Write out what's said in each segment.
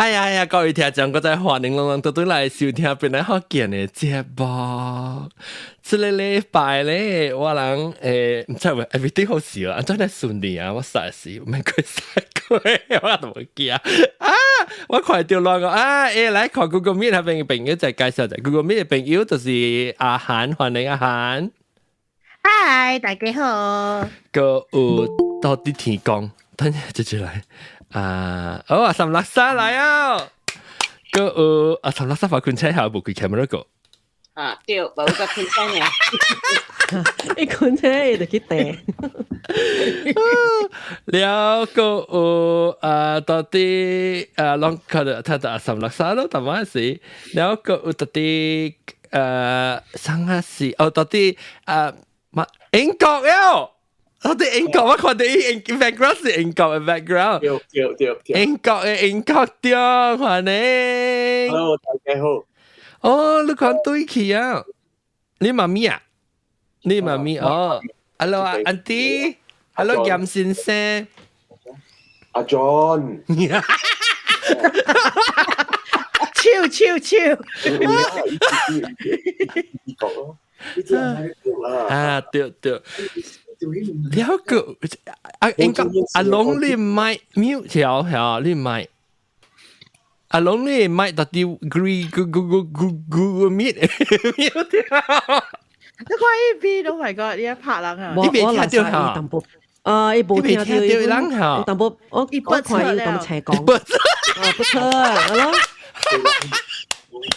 哎呀呀，各位聽眾，閣再歡迎攏攏倒轉來收聽本來福建的節目。這个禮拜咧，我人毋知話 everything 好笑啊，按怎咧順利啊？我實是毋免過使過，我都無記啊！啊，我看著亂個啊！來看 Google Meet 那邊的朋友再介紹者，Google Meet 的朋友就是阿韓，歡迎阿韓。嗨，大家好。閣有到底天光，等下接住來。啊！哦，阿三六三來啊！閣有阿三六三發困車下無開 camera 個。啊，對，無個困車呢。一困車伊就去訂。了閣有啊，到底啊，攏看到睇到阿三六三咯，淡仔是。了閣有到底啥個是？哦，到底啊，嘛英國喲。我哋英國，我看到英 background 是英國嘅 background。對對對對。英國嘅英國對，歡迎。 Hello，大家好。哦，你看對去啊？你媽咪啊？你媽咪哦。Hello 啊，Auntie。Hello，嚴先生。阿 John。超超超。英國咯。啊，對對。了個啊，應該阿龍你麥 mute 條嚇，你麥阿龍你麥到底 gree Google Google Meet mute 條。你看伊邊，Oh my god！你一拍人啊！你未聽著嚇？啊，伊無聽著人嚇。淡薄我我看伊淡薄斜講。啊，不錯啊，係咯。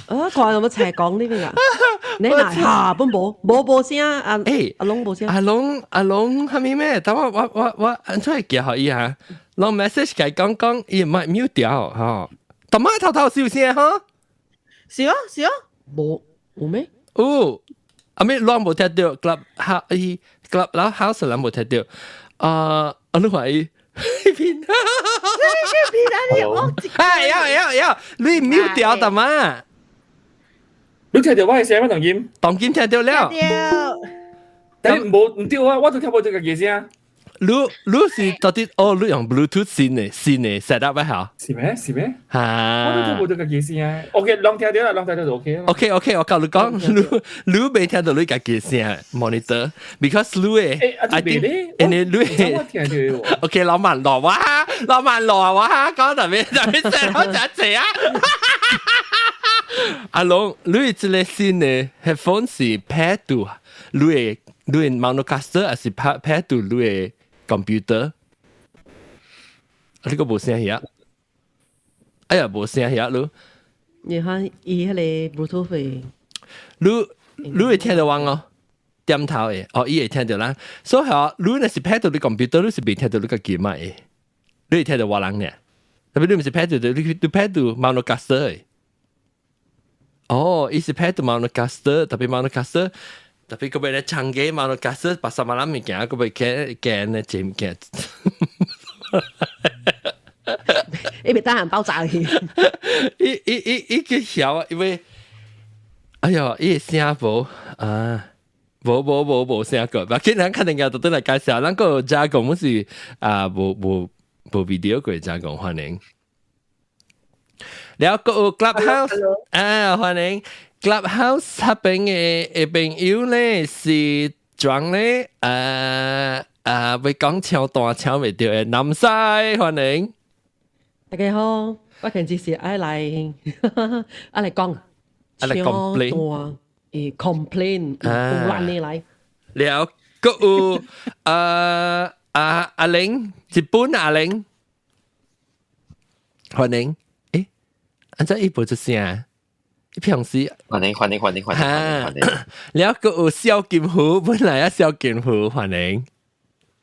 啊，看有冇斜講呢邊啊？你嗱下本無無無聲啊？阿龍無聲。阿龍阿龍係咪咩？等我我我我按出來寄予伊哈。攏 message 共講講，伊麥 mute 掉吼。淡仔頭頭是有聲吼？是哦是哦。無有咩？有，阿咩攏無聽著 club house 伊 club house 人無聽著。啊，啊你懷疑？邊？你邊啊？你我哎呀呀呀！你 mute 掉淡仔？你聽著我的聲嗎？當今？當今聽著了。但無毋對啊，我都聽無這個嘅聲。你你是到底哦？你用 Bluetooth 線的線的 set up 一下？是咩？是咩？哈！我都聽無這個嘅聲。OK，攏聽著啦，攏聽著就 OK 啦。 OK OK，我教你講，你你未聽到你家己聲 monitor，because 你的， I think，因為你我聽著。 OK，老慢落我，老慢落我，講特別特別聲好真濟啊！阿龍，你這個新的 headphone 是 pair to 你的你的 Maonocaster，還是 pair pair to 你的 computer？啊，你個無聲遐？哎呀，無聲遐你。你看伊彼个 Bluetooth，你你會聽著我哦？點頭的，哦，伊會聽著啦。所以吼，你若是 pair 到你 computer，你是袂聽著你家己麥的，你會聽著我人呢？特別你毋是 pair 到你你 pair 到 Maonocaster 的。哦，伊是 pair 到 Maonocaster，特別 Maonocaster，特別閣欲咧長嘅 Maonocaster，把什麼人物件，閣欲驚驚咧這物件。伊袂得閒爆炸去。伊伊伊伊個曉啊，因為，哎喲，伊聲無啊，無無無無聲個，別緊，咱肯定要倒轉來介紹，咱個加工，阮是啊，無無無 video 過加工，歡迎。了閣有 Clubhouse 啊，歡迎 Clubhouse 那邊的的朋友咧是裝咧，啊，欲講搶單搶袂著的南西，歡迎。大家好，我今日是愛來愛來講，愛來 complain， complain，有爛的來。了閣有啊啊阿玲，日本阿玲，歡迎。欸，按怎伊無出聲？伊平時歡迎歡迎歡迎歡迎歡迎。了閣有小金虎，本來啊小金虎，歡迎。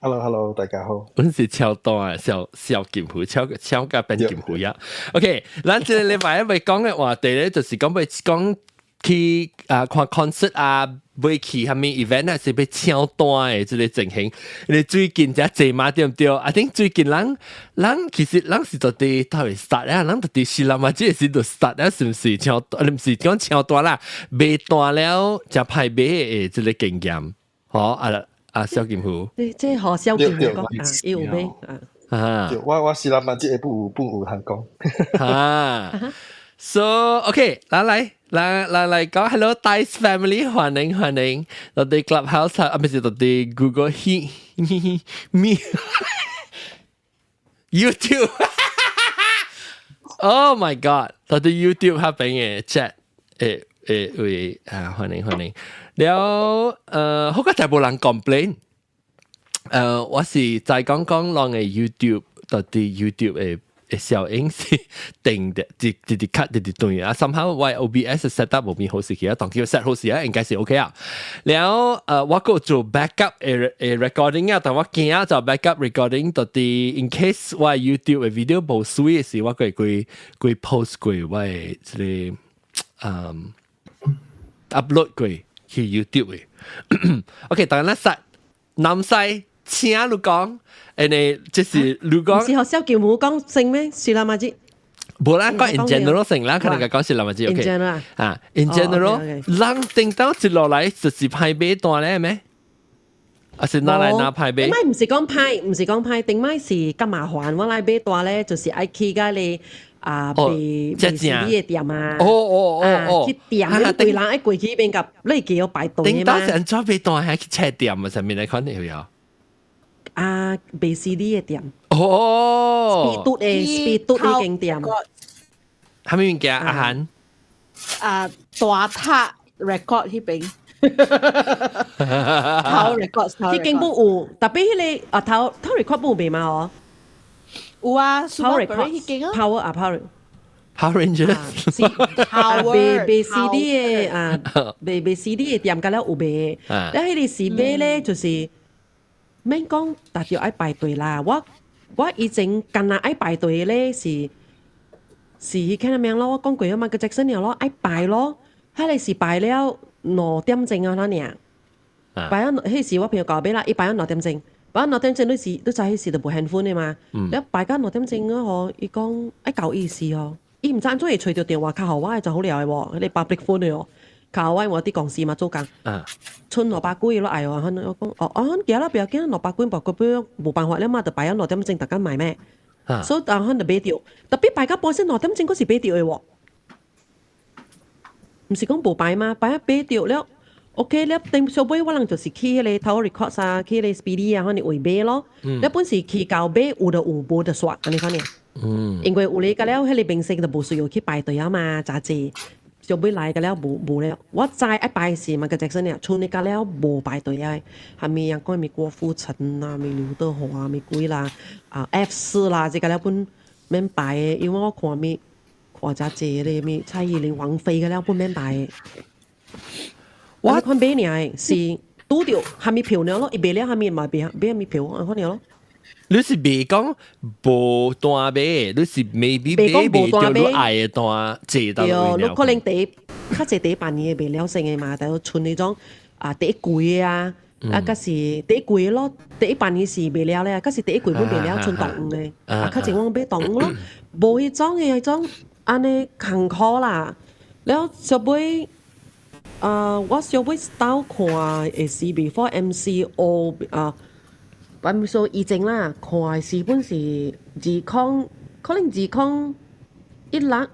Hello Hello，大家好。阮是超大小小金虎，超超甲變金虎呀。OK，咱這个禮拜欲講的話題咧，就是講欲講去啊看 concert 啊，欲去啥物 event 啊，是欲搶單的這个情形。因為最近遮濟嘛，對毋對？I think 最近人人其實人是到底佗位 start 啊，人到底是啦嘛，這個時就 start 啊，是毋是搶？毋是講搶單啦，買單了誠歹買的這个經驗。好啊啊，小金虎。這這予小金虎講啊，伊有買啊。啊，我是諗問這下晡有晡有通講。啊，so OK，來來來來來講，Hello Dice Family，歡迎歡迎，到啲 Clubhouse 啊，唔是到啲 Google Me YouTube。Oh my god！到啲 YouTube 下邊嘅 chat 誒會啊，歡迎歡迎。了好個就無人 complain。我是在講講人嘅 YouTube，到啲 YouTube 嘅效應是定的，直直直 cut 直直斷啊。somehow 我 OBS set up 無變好時期啊，當叫 set 好時啊，應該是 OK 啊。了我閣做 backup 嘅 recording 啊，但我驚就 backup recording 到啲 in case 我 YouTube 嘅 video 無水嘅時，我會規規 post 過我嘅這個upload 過去 YouTube 嘅。OK，當然啦，實南西請你講，誒，這是你講。是學蕭劍虎講姓咩？是啦嘛子。無啦，講 in general 成啦，可能講是啦嘛子。 In general 啊，in general，人頂到一落來就是派買單咧咩？啊是拿來拿派買？頂擺唔是講派，唔是講派，頂擺是較麻煩。我來買單咧，就是愛去甲你啊，賣賣 CD 的店啊。去店，你對人愛過去邊甲你記要排隊頂到是按怎買單，還去冊店啊？上面來看有有。啊，賣 CD 的店。哦。 Speed 的 Speed 的間店。蝦米物件？阿韓。啊，大塔 record 彼邊。頭 record，彼間本有，特別彼個啊頭頭 record 本有賣嗎？哦。有啊，頭 record 彼間啊。 Power 啊 Power。 Power Rangers。賣賣 CD 的啊，賣賣 CD 的店，敢了有賣。了彼個時買咧，就是免講，逐著愛排隊啦。我以前干焦愛排隊咧，是彼個名咯。我講過啊嘛，個 Jackson 了咯，愛排咯。彼個是排了2點鐘啊，那爾。排啊，彼時我朋友教買啦，伊排啊兩點鐘，排啊兩點鐘，你是你知彼時就無 handphone 的嘛。了排到兩點鐘啊吼，伊講愛交伊時吼，伊毋知按怎會揣著電話卡予我，就好了的喎，彼個 public phone 的哦，卡予我，我佇公司嘛做工。賰500幾咯，愛哦，我講哦，哦，行啦，不要緊，500幾無個表，無辦法了嘛，就排啊兩點鐘，逐工買咩？所以當阮就買著，特別排到半時兩點鐘，閣是買著的喎。毋是講無排嗎？排啊買著了，OK 了，頂小尾我人就是去彼個頭 record 啊，去彼個 Speedy 啊，反正位買咯。了本是去到買有就有，無就煞，按呢款爾。因為有咧個了，彼個明星就無需要去排隊啊嘛，誠濟。小尾來個了無無了，我知愛排是嘛個 Jackson 爾，賰你個了無排隊啊，蝦米人講蝦米郭富城啊，蝦米劉德華啊，蝦米鬼啦，啊 F4啦，這個了本免排的，因為我看物看誠濟咧，物蔡依林、王菲個了本免排的。我看買爾是拄著蝦米票爾咯，伊賣了蝦米嘛賣買蝦米票，按款爾咯。你是袂講無單買，你是 maybe 買袂著你愛的單，坐到對，你可能第較濟第一半年袂了成的嘛，但賰彼種啊第一季的啊，啊，閣是第一季咯，第一半年是袂了咧，閣是第一季本袂了，賰當的，啊，較濟我買當咯，無彼種的彼種按呢艱苦啦。了小尾啊，我小尾兜看的是 before MCO 啊。我毋說以前啦，看的時本是二空，可能2016，啊，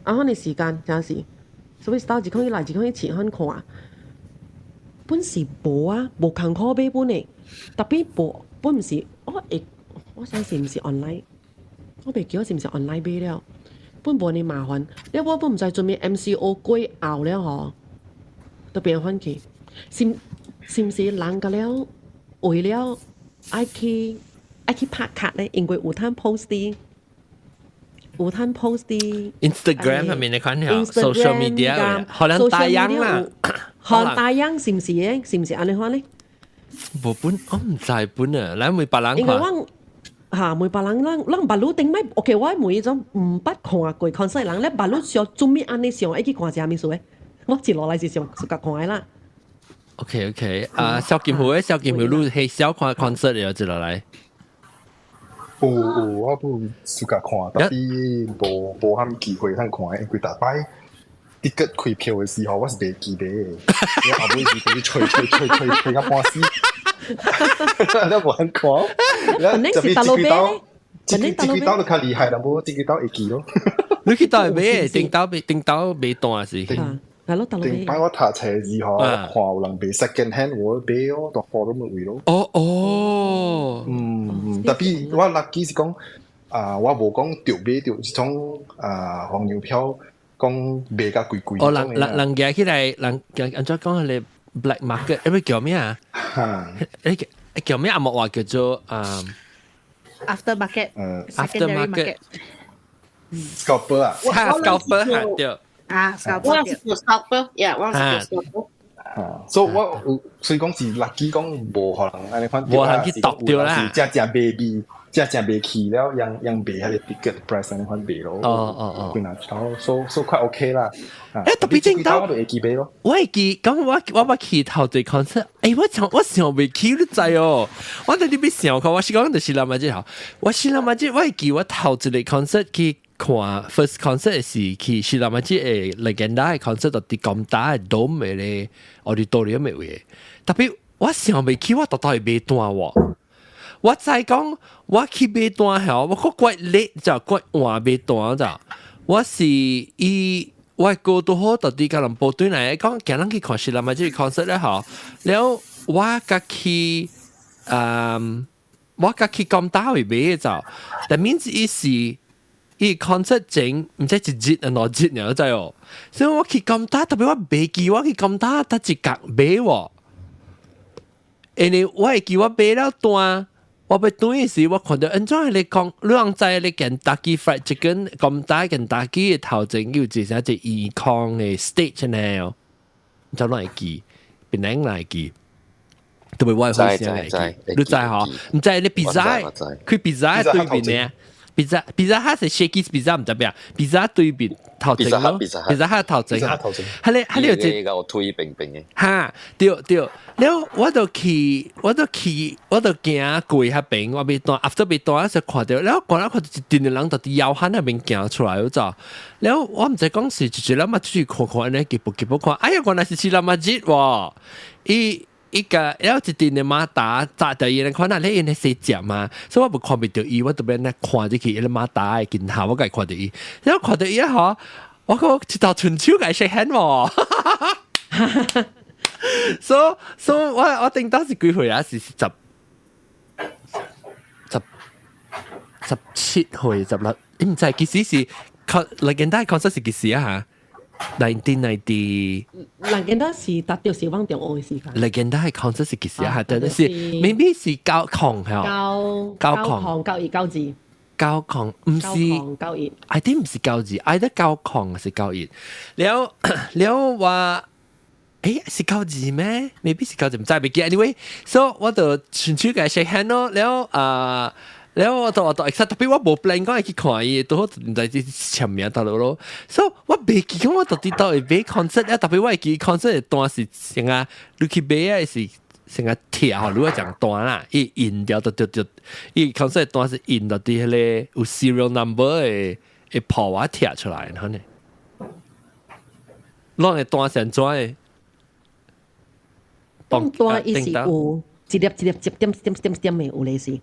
彼個時間真是，所以到2016、2017彼看，本是無啊，無艱苦買本的，特別無本毋是，我會，我相信毋是 online，我袂記得是毋是 online 買了，本無呢麻煩，了我本毋知做咩 MCO 過後了吼，都變反去，是毋是人個了為了愛去拍卡咧，因為有通 post 佇，有通 post 佇 Instagram 上面你看了 social media，可能大樣啦，可能大樣是毋是咧？是毋是按呢款咧？無本，我毋知本啊，咱問別人看。因為我嚇問別人，咱咱捌汝頂擺，OK，我問彼種毋捌看過 concert 人咧，捌汝想做咩按呢想愛去看啥物事咧？我一落來是想自家看的啦。 OK，啊，蕭劍虎咧，蕭劍虎，你係小看 concert 了，一落來。有有，我本暑假看，特別無無啥機會通看，因為逐擺 ticket 開票的時候，我是袂記得的。我後尾是去揣揣揣揣揣到半死，你無通看。本來是大路買咧。這幾這幾刀都較厲害啦，無這幾刀會記咯。你去倒買，頂刀買頂刀買單是？係咯，大佬。頂擺我讀冊時候，看有人賣 second hand，我買咯，就貨都冇位咯。哦哦，嗯，特別我 lucky 是講啊，我無講著買著這種啊黃牛票，講賣較貴貴。哦，人人人夾起來，人按怎講彼個 black market，彼叫咩啊？彼叫咩啊？莫話叫做啊 after market， after market。 scalper 啊，哈，scalper 哈，對。啊，scalper。我是做 scalper，呀，我是做 scalper。啊，所以我有所以講是 lucky 講無予人按呢款，無人去度著啦，是正正賣賣，正正賣去了，樣樣賣彼個 ticket price 按呢款賣咯。哦哦哦，幾若頭，so so 較 OK 啦。欸，特別正當我就會記買咯。我會記，咁我我捌去頭一個 concert，欸，我想我想袂起你知哦。我佇你欲想看，我是講就是啦嘛，這吼，我是啦嘛這，我會記我頭一個 concert 去看 first concert 是去是啦嘛這個 Legenda 的 concert 就佇金達的 dome 的咧 auditorium 的位。特別我想袂起，我倒倒會買單喎。我知講我去買單吼，我閣怪 late 就怪晚買單就，我是伊。我過拄好到佇吉隆坡對來講，今人去看是啦嘛，這個 concert 咧吼，了我佮去，嗯，我佮去金達位買就，但 means 伊是伊 concert 前毋知一日啊兩日爾知哦，所以我去金達，特別我袂記我去金達佗一角買喎，因為我會記我買了單。我欲轉的時，我看著按怎你講，你人知你 Kentucky Fried Chicken 咁大 Kentucky 的頭前有一隻隻圓空的 stage 呢哦，唔知哪會記，邊人來記，特別我會好先來記，你知吼？毋知你 pizza，佢 pizza 對面呢？pizza pizza 還是 Shakey's pizza 毋知咩？pizza 對面頭前咯，pizza 喺頭前，係你係你有一個推平平的，哈，對對，了我就去，我就去，我就行過彼邊，我欲單，after 欲單時看著，了看了看著一陣的人就佇搖喊那邊行出來，我走，了我毋知講是一一粒嘛出去看看按呢，急步急步看，哎呀，原來是 Sheila Majid 喎，伊。伊個了一陣的馬達紮著伊咧看那咧𪜶咧洗食嘛，所以我無看袂著伊，我特別咧看入去伊個馬達的鏡頭，我共看著伊，了看著伊吼，我講一頭伸手共 shake hand 喎，所所以我我頂當時幾歲啊？是十十17歲16，毋知幾時是，Legenda concert 是幾時啊？嚇？1990。 Legenda 是達到小方中學的時間。 Legenda 的 concert 是幾時啊？但是 maybe 是九空係九九空九二九二。九空毋是九二。 I think 毋是九二，I 得九空是九二。了了話，欸是九二咩？maybe 是九二，毋知袂記。Anyway，so 我就伸手共 shake hand 咯。了啊。了我就我就 excited，特別我無 plan 講會去看伊，拄好毋知簽名頭路咯。所以我袂記講我到底倒會買 concert 啊，特別我會記 concert 的單是成啊，你去買啊是成個鐵吼，你會講單啦，伊印掉就就就，伊 concert 的單是印到佇彼個有 serial number 的的破瓦貼出來，然後呢，攏的單是按怎的？單伊是有一粒一粒一點點點點的有類似。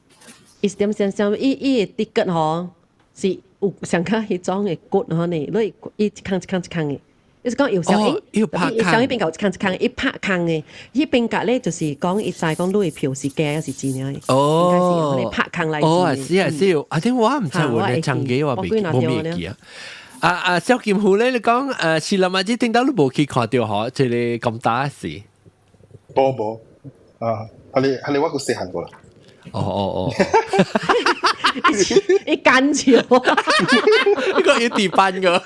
伊點點點，伊伊的 ticket 吼是有上較彼種的骨吼呢，你伊一空一空一空的，伊是講有小哦，有拍小彼邊有一空一空，伊拍空的，彼邊角咧就是講伊知講你的票是假還是真的。哦，應該是拍空來。哦，是啊是啊，啊點我毋知有咧長嘅我未無未記啊。啊啊，小金虎咧，你講是啦嘛？這頂到你無去看著嗬，這個咁大事。無無啊，係你係你我閣細漢過啦。哦哦哦，伊奸笑，呢個要地班個，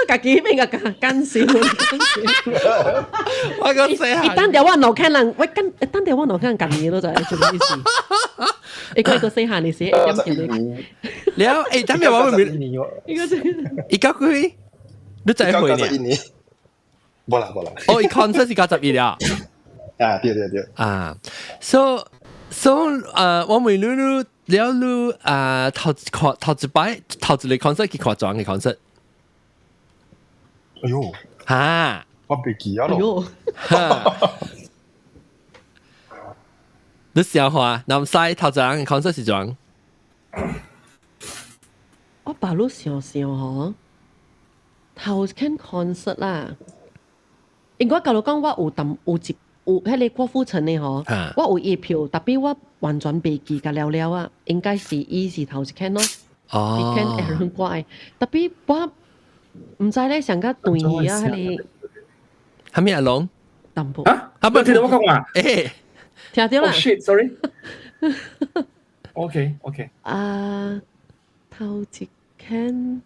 家己邊個奸笑，我個細漢。伊等著我路看人，我跟等著我路看人近咯，就係這個意思。伊個個細漢的時，一點點。了，欸，等下我會伊九幾？你再回呢？無啦無啦。哦，伊 concert 是91了。啊，對對對。啊，so。所以我問你你了你啊頭看頭一擺頭一個 concert 去看怎嘅 concert？哎喲，哈，我袂記啊咯。你想看南西頭一個 concert 是怎？我爸魯想想嗬，頭間 concert 啦，因為我舊老講我有淡有一有彼個郭富城的嗬，我有伊票，特別我完全袂記甲了了啊，應該是伊是頭一間咯，一間 Aaron 郭，特別我毋知咧上較斷去啊，彼個係咪阿龍？淡薄啊？啊，不聽到我講話？誒，聽到啦。 Oh shit，sorry。OK OK。啊，頭一間。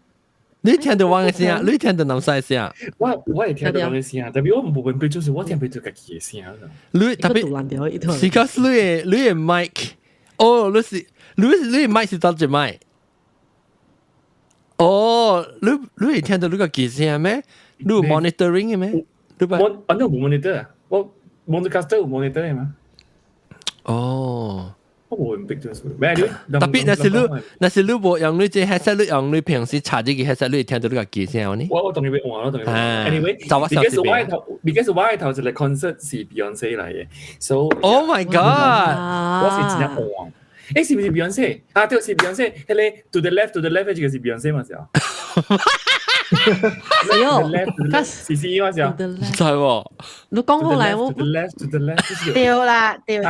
你聽到我嘅聲，你聽到南西聲。我會聽到人嘅聲，特別我無分別，就是我聽袂到家己嘅聲。你特別是講你嘅 mic，哦，你是你嘅 mic 是佗一 mic？哦，你會聽到你個機聲咩？你有 monitoring 嘅咩？你我反正無 monitor，我 monitor 有 monitor 嘅嘛？哦。我無分別就是，咩？特別若是你無用你這 headset，你用你平時插這個 headset，你會聽到你個機聲呢？我當然會換，我當然換。Anyway，就我上次 because 我嘅頭一個 concert 是 Beyonce 來嘅，so Oh my God！我是真正換。誒，是毋是 Beyonce？啊，對，是 Beyonce。彼個 to the left to the left 這個是 Beyonce 嘛？是啊。是哦，是嘛？是啊。唔知喎。你講好嚟我。 To the left to the left。對啦，對對。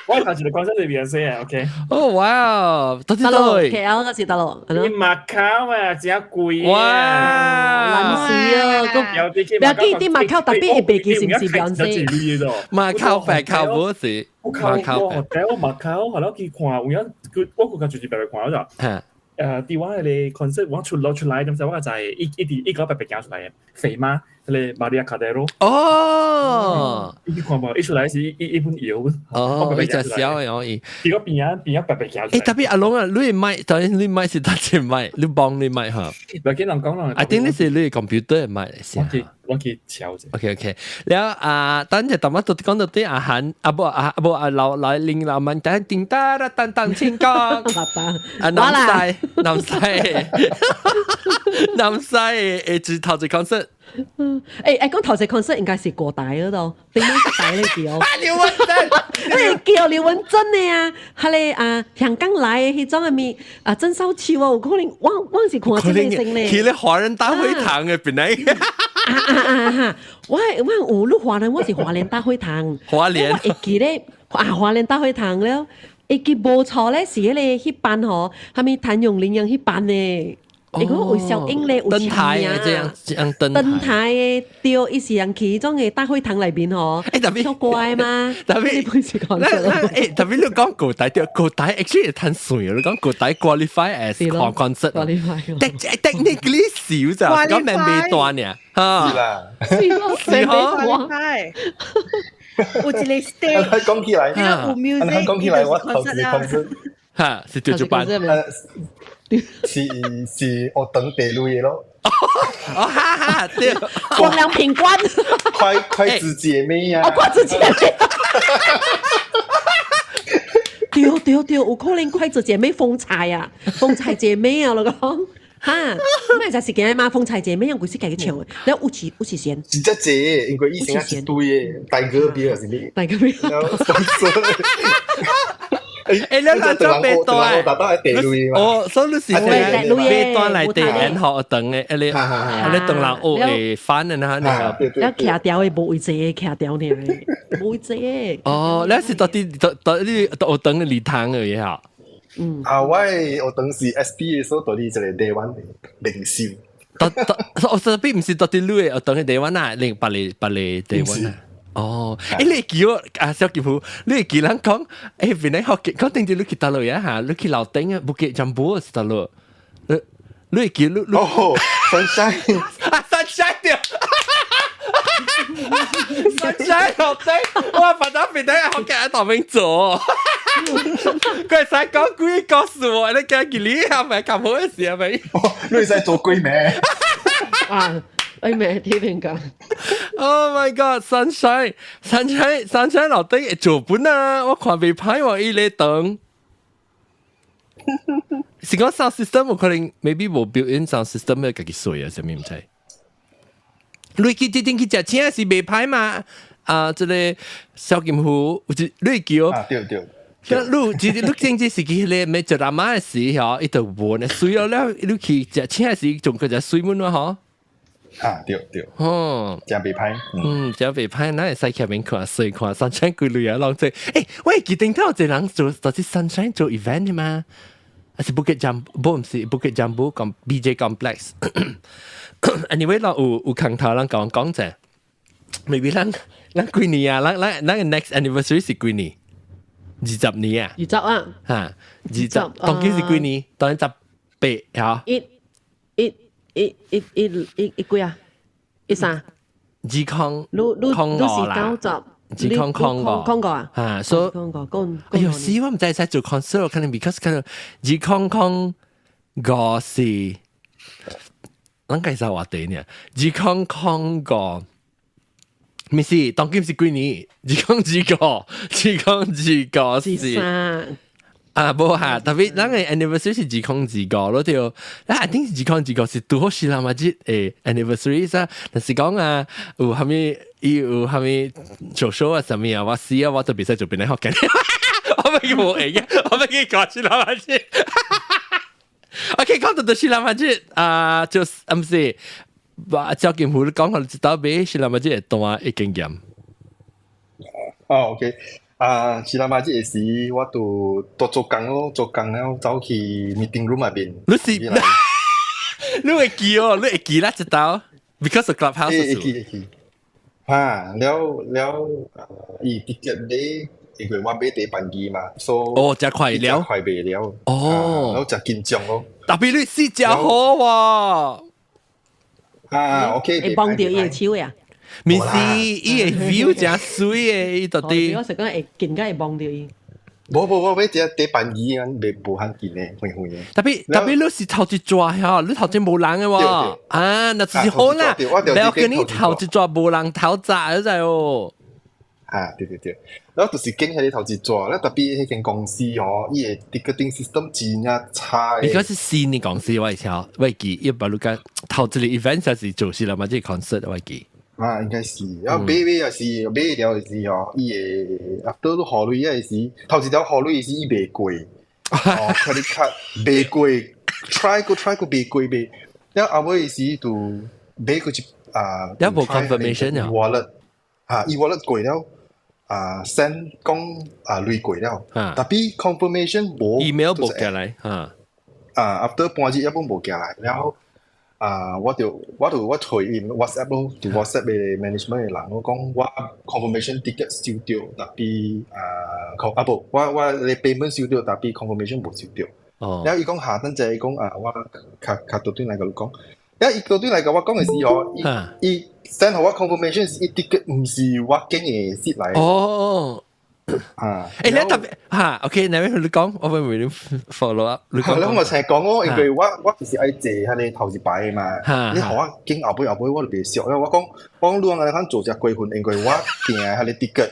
我頭一個 concert 是 Beyonce 啊，OK。哦，哇！到底得咯，KL 嗰時得咯。你馬卡啊，真貴哇！難死啊！個不要記啲馬卡特別會袂記是毋是 Beyonce？馬卡白卡不是。馬卡我馬卡，我後來去看，有影佢我個就是白白看咗。佇我彼個 concert 我出落出來，咁就我就係一一直一個白白行出來嘅肥媽，彼個瑪利亞卡德羅。哦，伊看無，伊出來是一本藥。哦，伊隻小嘅可以。佇個邊仔邊仔白白行出來。誒，特別阿龍啊，你麥，當然你麥是佗一麥，你幫你麥哈。唔緊人講啦。 I think 你是你 computer 麥先。我去敲者。 OK OK，了啊，等陣淡仔都講到啲阿韓，啊不啊不啊老來林老曼等叮噠啦當當清講。啊南西南西南西誒，是頭一 concert。誒誒，講頭一 concert 應該是過大嗰度，頂尾大你叫。啊劉文珍，你叫劉文珍的啊，彼個啊香港來的彼種的物啊鄭少秋哦，有可能我是看這個先咧。去咧華人大會堂嘅本來。啊啊啊啊！我有你華人，我是華聯大會堂。華聯。我會記咧啊，華聯大會堂了，會記無錯咧，是彼個彼班吼，啥物譚詠麟樣彼班的。會講有小英咧，有登台嘅這樣這樣登登台的對，伊是人去彼種的大會堂內面吼，欸特別超乖嘛，特別欸特別你講古代對，古代 actually 會趁水，你講古代 qualify as concert，technically 少咋，講命未斷呢，嚇，是啦，是咯，是嗬，有一個 stage，講起來，有 music，講起來我頭一個 concert，嚇，是對住班。是學堂地類的咯。哦哈哈，對，光良品官，筷子姐妹啊！哦，筷子姐妹，對對對，有可能筷子姐妹風采啊，風采姐妹啊，我講哈，咩就是今日嘛，風采姐妹用幾時家己唱的，แล้ว有時先，真正濟，因為以前一堆的大哥比是咪？大哥比。欸，你那張白單，哦，所以你是白單來地演學堂的，你當人學會翻的那那個。了徛條的無位坐，徛條爾，無位坐。哦，你是到底到你學堂的禮堂而已哈。嗯。啊，我學堂是 SP 的所在佇一個台灣的靈修。到到，我這邊毋是到底你的學堂的台灣啊，另別個台灣啊。哦，欸，你記我啊，小吉夫，你會記人講，欸，邊個學講定住你去佗落呀哈，你去樓頂啊，不記全部是佗落，你會記你哦，sunshine 啊，sunshine 對，sunshine 樓頂，我反正邊個學嘅喺頭邊做，佢會使講鬼告訴我，你講記你係咪咁好嘅事係咪？你會使做鬼咩？啊！哎咩天平講？Oh my god！Sunshine Sunshine Sunshine 樓頂會做本啊！我看袂歹喎，伊咧等。是講 sound system 有可能 maybe 無 built in sound system 會家己碎啊，啥物毋知。你去這陣去食請是袂歹嘛？啊，這個小金湖有一你會記哦？啊對對。你其實你正正是去咧咩做阿媽嘅時候，伊就無呢，水了了，你去食請時仲佢食水滿咯嗬。啊，對對。哦，真袂歹。嗯，真袂歹，咱會使去面看，水看 Sunshine 幾類啊，浪濟。欸，喂，記頂頭有一個人做，就是 Sunshine 做 event 嘛，還是 Bukit Jambul，毋是 Bukit Jambul，講 BJ Complex。Anyway，咱有空頭人講講者，maybe 咱幾年啊？咱 next anniversary 是幾年？20年啊？二十啊？嚇，二十，當今是幾年？當然18嚇。一、一、一、一、一、一、一幾啊？13。二空，你你你是90， 2005。空個啊？嚇，所以空個，講。哎呦，死我毋知使做 concert，可能 because 可能2005是，咱計數話題呢？2005，毋是，當今是幾年？2025，2025是。啊，無哈，特別咱个 anniversary 是2025咯，對。啊，I think 是二空二五是拄好是啦嘛，這anniversary 啥？但是講啊，有啥物伊有啥物做 show 啊，啥物啊，我死啊，我都袂使做邊個學緊。我欲無閒嘅，我欲去講是啦嘛，這。OK，講到就是啦嘛，這啊，就是毋是，把趙金虎你講好，知道買是啦嘛，這會單的經驗。哦，OK。啊，是啦嘛，這個時我就都做工咯，做工了走去 meeting room 內面。你是你會記哦，你會記啦，知道？Because of Clubhouse。會記會記。哈，了了，伊 ticket 買，因為我買第半期嘛，所以哦，真快了，快賣了。哦，然後真緊張咯。特別你是真好喎。啊，OK。會幫到伊的手呀。毋是，伊個 view 真水的，伊到底。我是講會更加會幫到伊。無無我買只第半期啊，袂無遐緊的，遠遠的。特別特別你是頭一逝吼，你頭前無人的喎。啊，那就是好啦。不要跟你頭一逝無人頭炸就哦。啊，對對對，然後就是揀彼個頭一逝，咧特別彼間公司吼，伊个 ticketing system 真正差。你講是新的公司，我會曉，我會記，伊把你講頭一個 event 是做是啦嘛，這個 concert 我會記。啊，應該是，然後買買也是買了是吼，伊會 after 你付錢的時，頭一條付錢時伊袂過，哦，credit card 袂過，try 過 try 過袂過袂，了後尾時就買過一啊，有無 confirmation 啊？wallet 啊，伊 wallet 過了。啊，send 講啊，錢過了，tapi confirmation 無，email 無寄來，嚇，啊，after 半日一本無寄來，然後啊，我就隨伊 WhatsApp 咯，就 WhatsApp 的 management 的人，我講我 confirmation ticket 收到，tapi 啊，啊無，我的 payment 收到，tapi confirmation 無收到。哦。然後伊講下等陣，伊講啊，我較較倒轉來共你講，然後伊倒轉來共我講的時候，伊 send 予我 confirmation 是伊 ticket 毋是我揀的 seat 來。哦。啊！欸，你特別嚇，OK，那邊你講，我會唔會 follow up？你講我成日講我，因為我就是愛坐彼個頭一排的嘛。你予我揀後尾後尾，我就袂俗。我講你按呢款做遮過分，因為我訂彼个 ticket，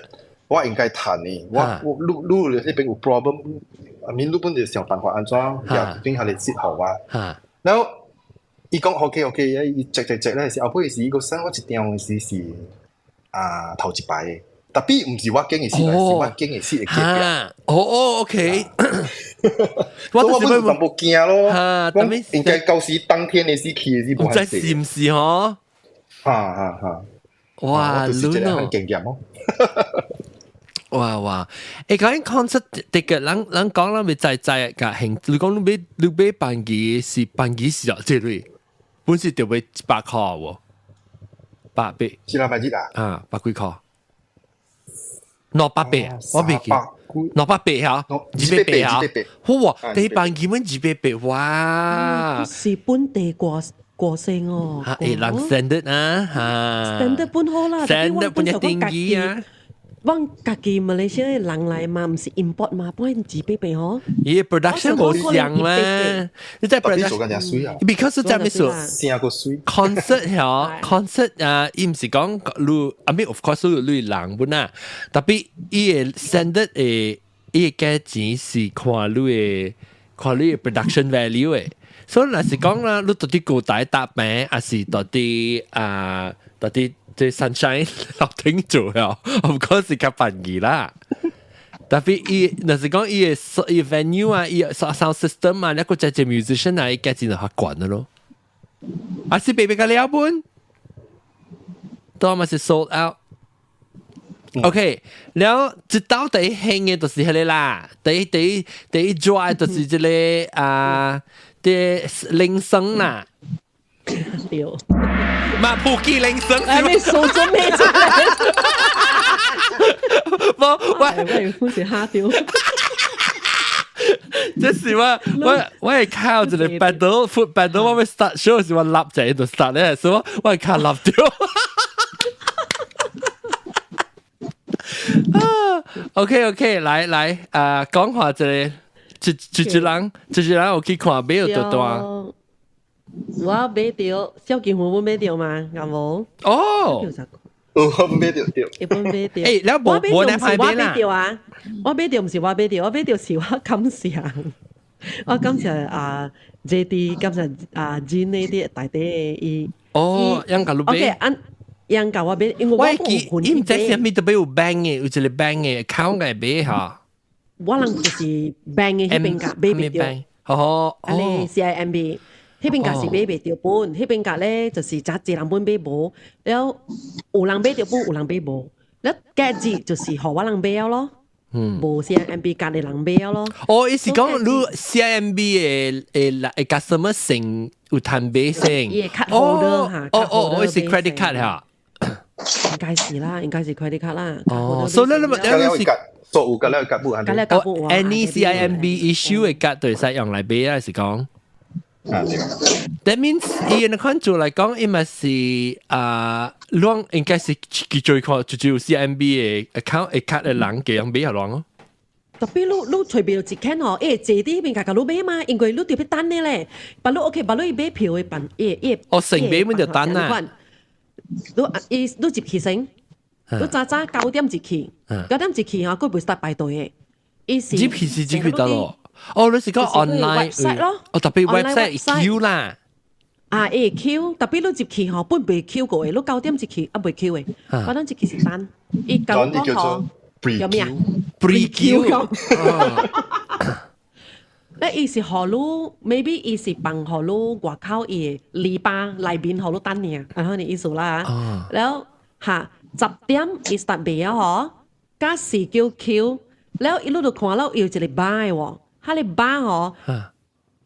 我應該趁的。我你你彼邊有 problem，I mean 你本就想辦法按怎也轉彼个 seat 予我。然後伊講 OK OK，伊 check check check 咧是後尾是伊閣 send 我一張時是啊頭一排的。Tapi 毋是我揀的 seat，是我揀的 seat 的隔壁。哦哦，OK。我本是淡薄驚咯。我應該到時當天的時去的時無知是毋是吼？哈哈哈！哇，就是這個經驗咯。哇哇！欸，講 concert 這個人人講咱咪知知甲興，你講你買半期是半期是啊，這類本是著買100塊喎，百八。是啦，百幾啊？啊，百幾塊。280，我未記，280嚇，280嚇，哇！第半期阮280，哇！是本地歌歌星哦。欸，人 standard 啊，嚇，standard 本好啦，standard 本一定義啊。阮家己馬來西亞人來嘛，毋是 import 嘛，本280吼。伊 production 無像咩？你在 production ，because 在咩數？聲個水。 concert 吼，concert 啊，伊毋是講你，I mean of course 你人本啊，特別伊個 standard 的伊个價錢是看你的 production value 的。所以若是講啦，你到底高台搭平，還是到底啊，到底這 Sunshine 樓頂做啊，of course 是較便宜啦。特別伊，若是講伊嘅伊 venue 啊，伊 sound system 啊，一個隻隻 musician 啊，伊價錢就較懸的咯。啊是白白個了本，都嘛是 sold out。OK，了這道第一興嘅就是彼個啦，第一第一第一抓就是這個啊，啲鈴聲啦。對。嘛，普吉鈴聲。哎，你數咗咩出嚟？無，喂，我是嚇掉。這是我係靠一個 pedal foot pedal，我欲 start show 時我立在度 start 咧，所以我係靠立掉。啊，OK OK，來來，啊，講話一個一一一人，一一人有去看買有多大？我買著，蕭敬騰買著嘛，啱無？哦。我買著對。一般買著。欸，你無無來買啦？啊！我買著毋是我買著，我買著是我感謝，我感謝啊 JD，感謝啊 Jean 呢啲大啲伊。哦，樣共你買。 OK，按樣共我買，因為我記，伊毋知啥物都有 bank 嘅，有一個 bank 嘅 account 嘅買哈。我人就是 bank 嘅彼邊價買袂著。哦，按呢 CIMB。彼邊價是買袂著本，彼邊價咧就是誠濟人本買無，了有人買著本，有人買無，了價值就是予我人買了咯，無 CIMB 卡的人買了咯。哦，伊是講你 CIMB 的的的 customer 先有通買先。伊的 card holder 哈。哦哦，哦，是 credit card 哈。應該是啦，應該是 credit card 啦。哦，所以你你你是。所有個了卡簿，哦，any CIMB issue 的卡都會使用來買啊，是講。啊，對。 That means 伊個款做來講，伊嘛是啊，攏應該是佢最看就只有 CIMB 的 account 的卡的人給人買下攏咯。特別你你隨便一間吼，伊會坐佇彼邊共共你買嘛，因為你著欲等的咧。別你 OK，別你買票的辦，伊伊哦，成買阮就等啊。你伊你入去先，你早早9點入去，九點入去吼，閣袂使排隊的。伊是入去是入去得咯。哦，你是講 online 咯？哦，特別 website queue 啦。啊，會 queue，特別你入去吼，本袂 queue 過的，你九點入去啊袂 queue 的，九點入去是等。伊九點吼，叫咩啊？pre-queue。咧伊是予你，maybe 伊是放予你外口伊的籬笆內面予你等爾，按呢意思啦。了哈，10點伊 start 賣啊吼，佮四九 queue，了伊你就看到有一個 bar 喎。彼个 bar 吼，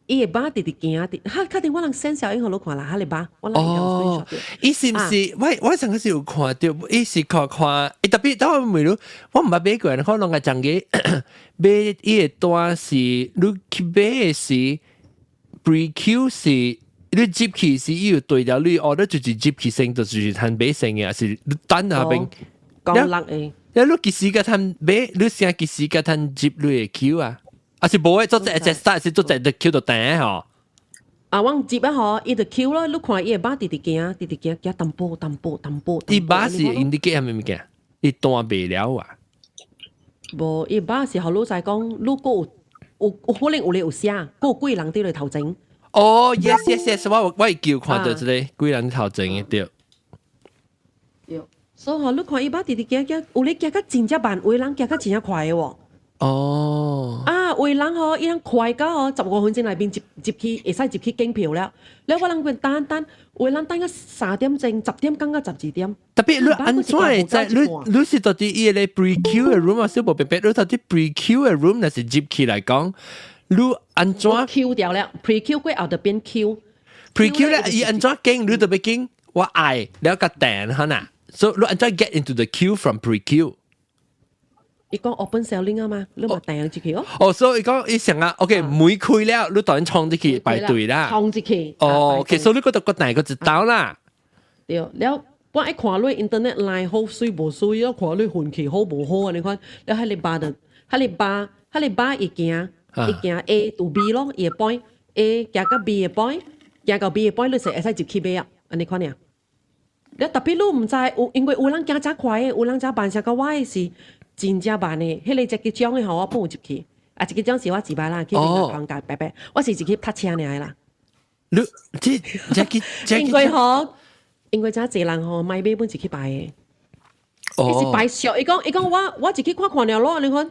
伊个 bar 直直行，哈，確定我人 send 小影予你看啦，彼个 bar，我人哦，伊是毋是？我上個是有看著，伊是看看，伊特別當我問你，我毋捌買過，可能個講個買伊個單是你去買的是 pre queue 是你入去是伊有對了你 order 就是入去先，就是通買先的，還是你等那邊？講六個。你你幾時個通買？你先幾時個通入你的 queue 啊？啊是無的，做隻隻 start 是做隻的 queue 就等吼。啊，我入啊吼，伊就 queue 咯，你看伊的馬直直行，直直行，行淡薄淡薄淡薄。伊馬是 indicate 啥物物件？伊單袂了啊？無，伊馬是予你知講，你閣有有有可能有咧有寫，閣有幾人佇咧頭前。哦，yes yes yes，我會叫看著這个幾人頭前的對。對，所以吼，你看伊馬直直行行，有咧行較真正慢，有的人行較真正快的喎。哦。啊，有的人吼，伊人快到吼，15分鐘內面入入去，會使入去檢票了。了我人等等，有的人等到3點鐘，10點講到12點。特別你按怎會知？你你是到底伊個 pre queue 的 room 啊？是無別別，你到底 pre queue 的 room 若是入去來講，你按怎 queue 掉了？pre queue 過後就變 queue。 pre queue 咧，伊按怎經？你特別經，我愛了個訂哈呐。所以你按怎 get into the queue from pre queue？伊講 open selling 啊嘛，你嘛訂入去哦。哦，所以伊講伊成啊，OK，門開了，你當然衝入去排隊啦。衝入去。哦，OK，所以你嗰度個訂個一道啦。對，了我愛看你 internet line 好水無水，我看你運氣好無好啊？你看，了彼个 bar 就，彼个 bar，彼个 bar 伊行，伊行 A to B 咯，伊的 point A 行到 B 的 point，行到 B 的 point，你就會使入去買啊，按呢款爾。了特別你毋知有，因為有人行誠快的，有人誠慢，像甲我的是真正慢的。彼个一個鐘的吼，我本有入去，啊，一個鐘是我一擺啦，去邊個框架白白，我是入去泊車爾的啦。你這這個因為吼，因為誠濟人吼買買本入去排的。伊是擺俗，伊講伊講我我自己看看了咯，你看。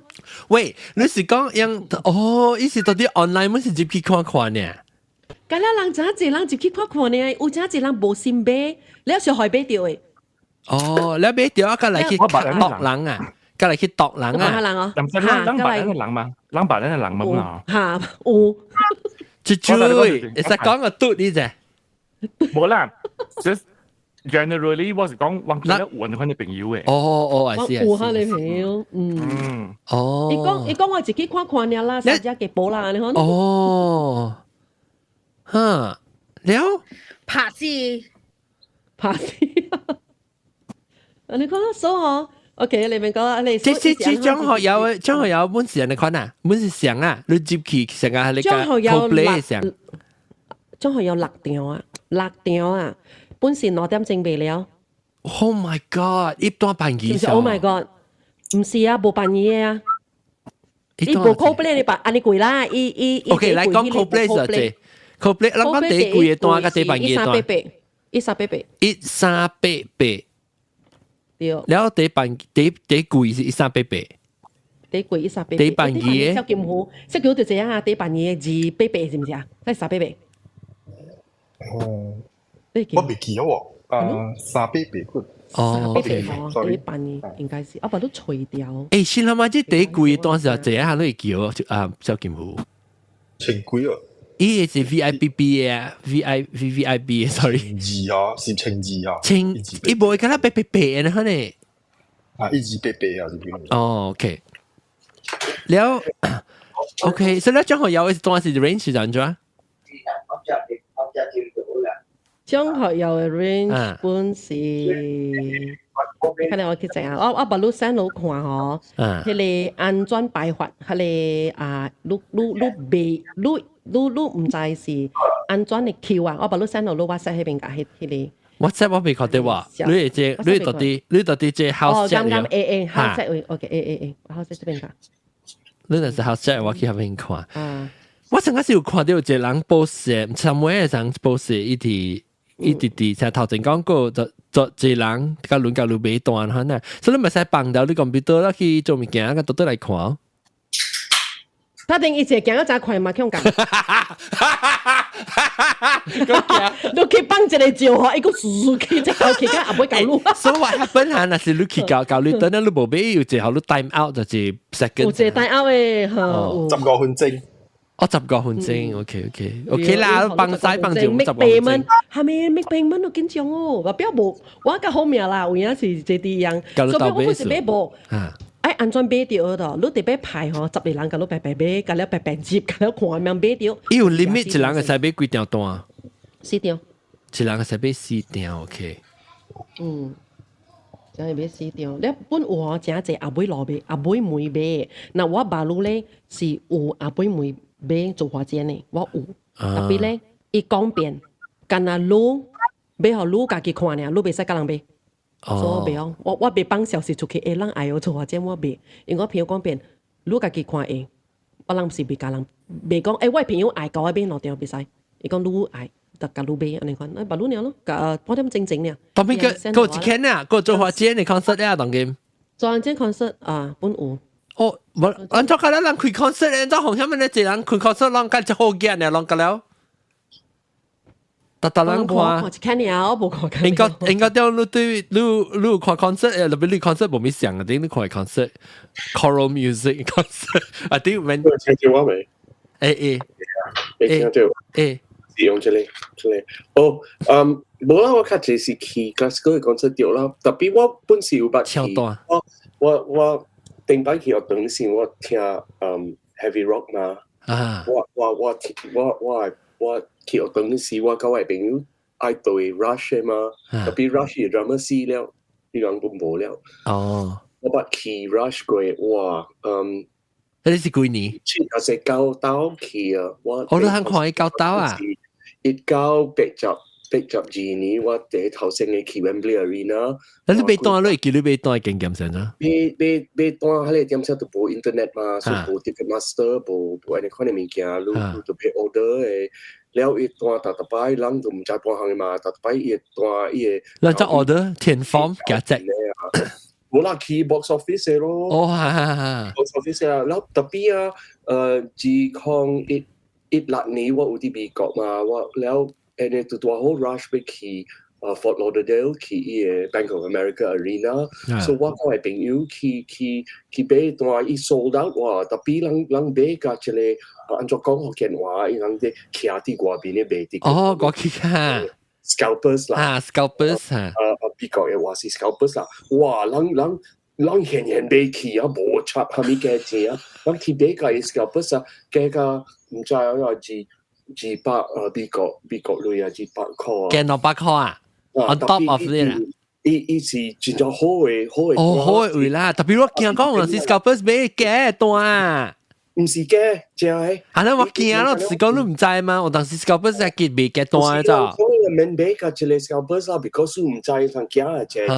喂，你是講用哦？伊是到底 online，乜是入去看看呢？敢若人真濟人入去看看呢，有真濟人無心買，了小孩買著的。哦，你買著啊，佮來去啄人啊，佮來去啄人啊。人哦，人人人白人人嘛，人白人人嘛。嚇，有。豬豬，會使講個嘟你啫。無啦，just generally 我是講我覺得有人的朋友嘅。哦哦，係有下你朋友，嗯。嗯。哦。伊講伊講我自己看看爾啦，三隻給補啦，你看。哦。哈，了。拍死。拍死。你看數嗬，OK，你明講你。這這這張學友，張學友本是人你看啊，本是上啊，你接去成個係你個 Coldplay 上。張學友六場啊，六場啊，本是2點鐘賣了。 Oh my god！一段半夜。 Oh my god！毋是啊，無半夜啊。伊無 Coldplay 你辦按呢貴啦，伊伊。 OK，來講 Coldplay 就這 Coldplay，咱講第貴的單佮第半夜單。 1388，1388。1388。對。了後第半第第貴是1388。第貴1388。第半夜。蕭金虎，蕭金虎就這樣啊，第半夜288是毋是啊？還是388？哦，我未記喎，啊，388個。哦，OK，第半夜應該是，啊，把都除掉。欸，先諗下，這第貴當時這下都會叫啊，蕭金虎。千幾啊？伊是 VIPB 嘅，V I V V I B，sorry。二啊，是1200啊。千，伊無會敢若八八八的可能。啊，1288啊，是邊？哦，OK。了，OK，所以咧張學友當時 range 是怎樣？張學友嘅 range 本是，看嚟我去整啊，我我捌你 send 你看嗬，彼個安怎擺法，彼個啊，你你你未你你你毋知是安怎的 queue 啊，我捌你 send 到你 WhatsApp 彼邊共彼彼個。 WhatsApp 我未看到喎，你會這你到底你到底這 house chat 哦，剛剛 A A house chat OK A A A house chat 這邊共。你若是 house chat 我去彼邊看。我上個是有看到一個人 post，尋尾個人 post 伊佇伊直直像頭前講過，就就一個人佮輪佮你買單哈呢，所以你咪使放掉你 computer 啦去做物件，佮倒倒來看。他定伊一個行得真快嘛，強講。你去放一個照吼，伊閣唰去這個去到後尾舊路。所以 what happen 哈？若是你去搞搞你等下你無買，有一個你 time out 就是 second。有一個 time out 的，吼。 15分鐘。哦，15分鐘，OK OK OK 啦，放晒放就十五分鐘。係咪 make payment 都緊張哦？我表無，我較好命啦，有影是這啲樣。所以我本是買無。哎，安怎買著的？你特別排吼，10個人共你排排買，共了排排接，共了看樣買著。伊有 limit 一人會使買幾張單？四張。一人會使買四張，OK。嗯，真係買四張。你本有吼，誠濟後尾路買，後尾門買。那我馬路咧是有後尾門買做花錢的，我有。特別咧，伊講變，干焦你買予你家己看爾，你袂使共人買。所以袂哦，我我袂放消息出去，欸，人愛我做花錢，我袂，因為我朋友講變，你家己看會，我人是袂共人，袂講，欸，我朋友愛共我買兩張袂使，伊講你愛，就共你買按呢款，欸，別你爾咯，共半點鐘前爾。當邊個個一間啊，個做花錢的 concert 啊，當今。做花錢 concert 啊，本有。哦，無，按怎個咱人開 concert，按怎紅啥物咧？一人開 concert，攏較好見呢，攏個了。逐逐人看，看一看爾，我無看。應該應該對你對你你看 concert，特別你 concert 無咪想啊，頂你看 concert，choral music concert，啊對，免。聽到我未？欸欸，你聽到？欸，是用這個這個。哦，嗯，無啦，我較濟是去 Glasgow 嘅 concert 對啦，特別我本是有捌去，我我我頂擺去學堂時，我聽heavy rock 嘛，啊，我我我我我我去學堂時，我佮我朋友愛對 Rush 嘛，特別 Rush 嘅 drummer 死了，伊人都無了。哦，我捌去 Rush 過，哇，嗯，你是幾年？ 79兜去啊，我我都肯看伊九兜啊。1982年，我第一頭先嘅去 Wembley Arena。你買單，你會記你買單經驗啥呢？買買買單，彼個點聲都無 internet 嘛，所以無 Ticketmaster，無無按呢款的物件，你你就買 order 的。了伊單逐逐擺人都毋知半項的嘛，逐逐擺伊會單伊會。咱只 order 填 form 加隻。無啦，去 box office 咯。哦，哈哈哈。 box office 啊，然後特別啊，2016年我有佇美國嘛，我了按呢就拄好 rush 欲去Fort Lauderdale 去伊个 Bank of America Arena，所以我佮我朋友去買單，伊 sold out 哇，特別人人買共一个按怎講福建話，伊人佇徛佇外面咧賣佇。哦，我去看。 Scalpers 啦。啊，scalpers 嚇。美國的話是 scalpers 啦，哇，人人人現現買去啊，無插蝦米價錢啊，人去買共伊 scalpers 啊，價甲毋知啊，二二百美國鐳啊，200塊啊。價200塊啊？On top of 呢啦。伊是真正好的好的。哦，好的位啦，特別我驚講是 scalpers 買假單。毋是假，真的。啊，那我驚咯，是講你毋知嗎？我當時 scalpers 係結未假單咋。所以免買共一個 scalpers 啦，because 毋知人驚啊，這。較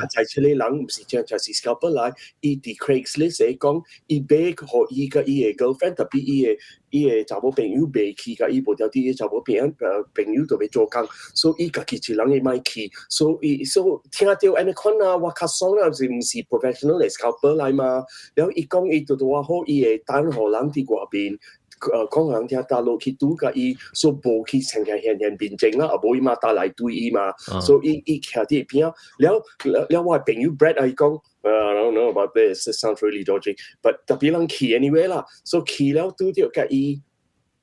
濟這個人毋是真正是 scalper 來，伊佇 Craigslist 講，伊買予伊佮伊的 girlfriend，特別伊的查某朋友袂去，共伊無條佇伊查某朋友就欲做工，所以伊家己一人伊莫去，所以所以聽著按呢款啊，我較爽啦，是毋是 professional 的 scalper 來嘛？然後伊講伊拄拄仔好，伊會等予人佇外面。講人聽打落去拄共伊，所無去親像現現面前啦，啊無伊嘛打來對伊嘛，所以伊徛佇邊仔，了了我的朋友 Brad 啊，伊講，I don't know about this, it sounds really dodgy, but 特別人去 anyway 啦，所以去了拄著共伊，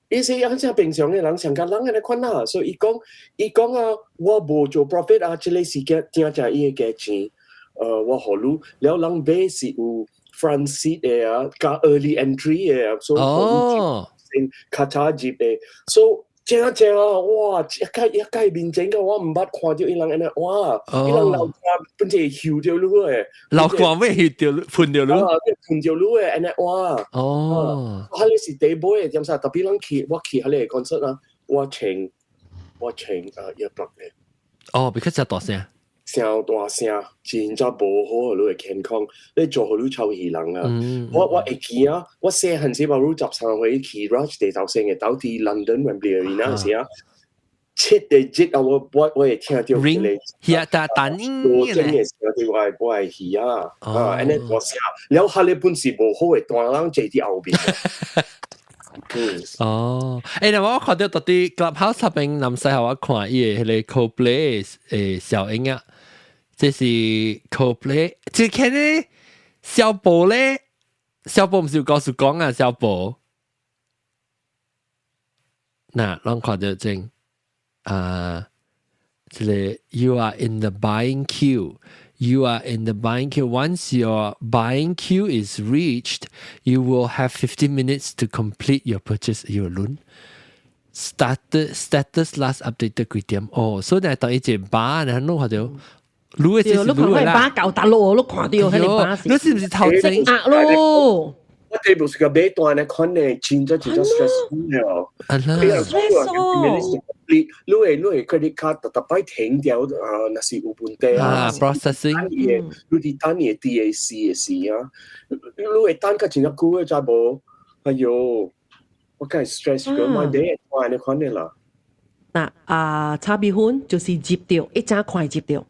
伊是按正平常的人，上共人按呢款啦，所以伊講，伊講啊，我無做 profit 啊，這個是真真正伊的價錢，我予你，了人買是有 front seat 的啊，佮 early entry 的啊，所以先較早入的，所以正正啊，哇！一屆一屆面前個我毋捌看著伊人按呢，哇！伊人流汗本來溼著你的，流汗欲溼著噴著你，噴著你的按呢，哇！哦，彼个是第一尾的點啥？特別咱去我去彼个 concert 啊，我穿earplug 的。哦，比較真大聲。聲大聲，真正無好予你的健康，你做予你臭氣人啊！我會記啊，我細漢時無13歲去 Rush 地頭先嘅，到佇 London Wembley Arena 時啊，7個熱啊！我會聽著一個，係啊，但音我真嘅時候，我的耳啊，啊，按呢大聲，了彼个本是無好的大人坐佇後面。哦，那我看著佇 Clubhouse 那邊南西我看伊的彼个 Coldplay 小英啊。這是 Coldplay，這看咧小寶咧，小寶毋是有告訴講啊，小寶，那咱看著正啊，這個 You are in the buying queue. You are in the buying queue. Once your buying queue is reached, you will have 15 minutes to complete your purchase. 有輪 status last updated 幾點？哦，所以呢，當伊一個巴，然後弄看著。你的這是你看彼巴夠大路，你看著彼个巴你是毋是頭前壓咯？我這部是個買單的款呢，真正真正 stressful 了。啊啦，stress 哦！你的 credit card 逐逐擺停掉啊，若是有問題啊，processing，你佇等伊的 DAC 的時啊，你會等較真正久的知無？哎喲，我梗係 stress 過，買買單的款的啦。嗱啊，炒米粉就是入著，一早快入著。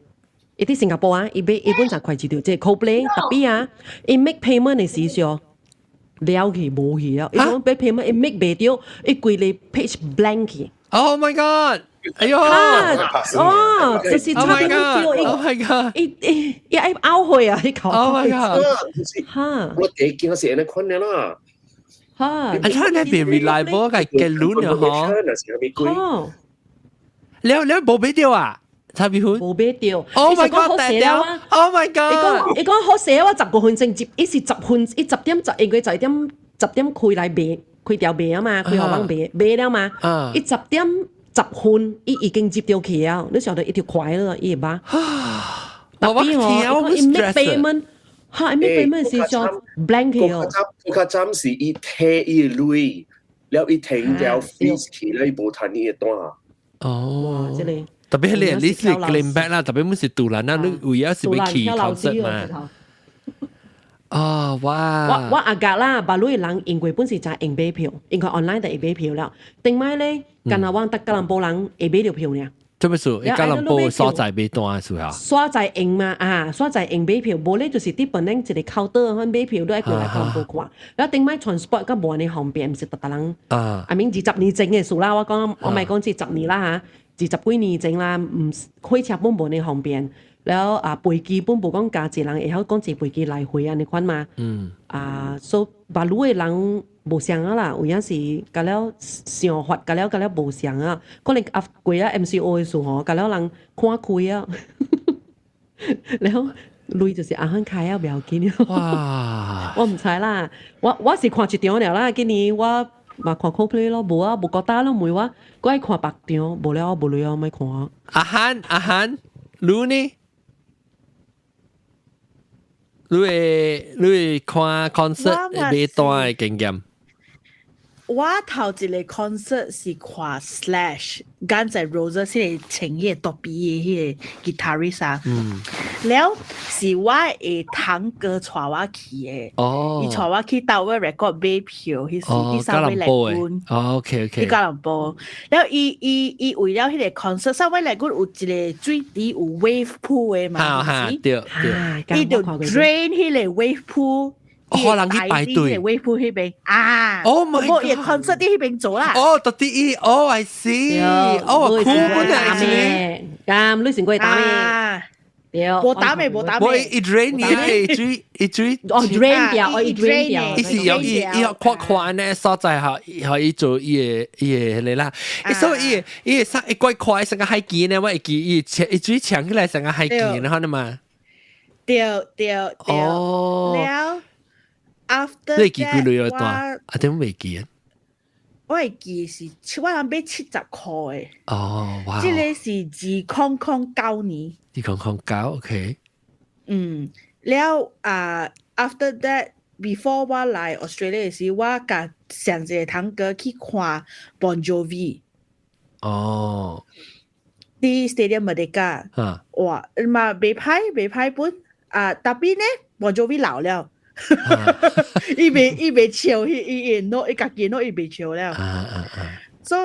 伊佇新加坡啊，伊買伊本就快入著，這個 Coldplay 特別啊，伊 make payment 的時候了去無去啊，伊講 make payment 伊 make 袂著，伊規个 page blank 去。 Oh my god！哎喲，哦，就是炒米粉，Oh my god！伊伊伊愛懊悔啊！伊講，Oh my god！哈，我第一件是按呢款的啦。哈，啊，他那邊 reliable 個結論啊，嗬。了了無買著啊？炒米粉無買著。 Oh my god！大條！Oh my god！伊講伊講好勢，我10個分鐘接，伊是10分，伊10點10，因為10點開來賣，開條賣啊嘛，開互人賣，賣了嘛。伊10點10分，伊已經接著去啊！你曉得伊就快了，伊會吧？特別哦，伊 make payment，哈，伊 make payment 是做 blank 哦。我較暫時伊提伊鐳，了伊停掉 freeze 起來，伊無趁伊的單。哦，這個特別係你是 claim back 啦，特別毋是杜蘭啊，你有影是欲去 concert 嘛？哦，哇！我阿格啦，別類人因為本是知用買票，因為 online 就會買票了。頂擺咧，干焦阮吉隆坡人會買著票爾。做咩事？伊吉隆坡所在買單是啊？所在用嘛啊，所在用買票，無咧就是佇本來一個 counter 去買票，你愛過來吉隆坡看。然後頂擺 transport 較無按呢方便，毋是逐逐人。啊 I mean 20年前的事啦，我講我莫講是十年啦嚇，20幾年前啦，毋火車本無按呢方便。了啊，飛機本無講加一人會曉講坐飛機來回按呢款嘛。啊，所以馬路的人無相啊啦，有影是甲了想法，甲了甲了無相啊。可能啊過了 MCO 的時候，甲了人看開啊，了鐳就是阿漢開啊，袂要緊。哇！我毋知啦，我是看一場了啦，今年我嘛看 Coldplay 咯，無啊，無覺得咯，問我，我愛看別場，無了無聊，莫看。阿漢阿漢，你呢？你會看 concert 買單的經驗？我頭一個 concert 是看 Slash，Guns N' Roses 迄個穿迄個多比的彼個 guitarist 啊。了是我的堂哥帶我去的。伊帶我去 Tower Record 買票，彼時去 Sunway Lagoon。哦，OK OK。去吉隆坡，了伊為了彼個 concert，Sunway Lagoon 有一個水池有 wave pool 的嘛，哈對對。伊就 drain 彼個 wave pool。可能去排隊。 wave pool 彼邊啊。 Oh my god！伊 concert 佇彼邊做啦。哦，特啲伊，哦，I see。哦，酷本來是。咁，你先過去打咩？對。無打咩，無打咩。我伊 drain 伊水，伊水。哦，drain 掉，哦，伊 drain 掉。伊是用伊伊擴寬呢所在嚇，可以做伊個伊個彼個啦。所以伊伊個伊怪快成個海墘呢，我會記伊牆伊水牆起來成個海墘，然後呢嘛。對對對。哦。了。After 你記幾鐳個單？啊，點未記啊？我會記是我人買70箍的。哦，哇！這個是2009年。2009，OK。嗯，了啊，after that before 我來 Australia 時，我共上一個堂哥去看 Bon Jovi。哦。佇 Stadium Merdeka。啊。哇，嘛袂歹袂歹本啊，tapi 呢，Bon Jovi 老了。伊未唱，伊伊 note 伊家己 note 伊未唱了。所以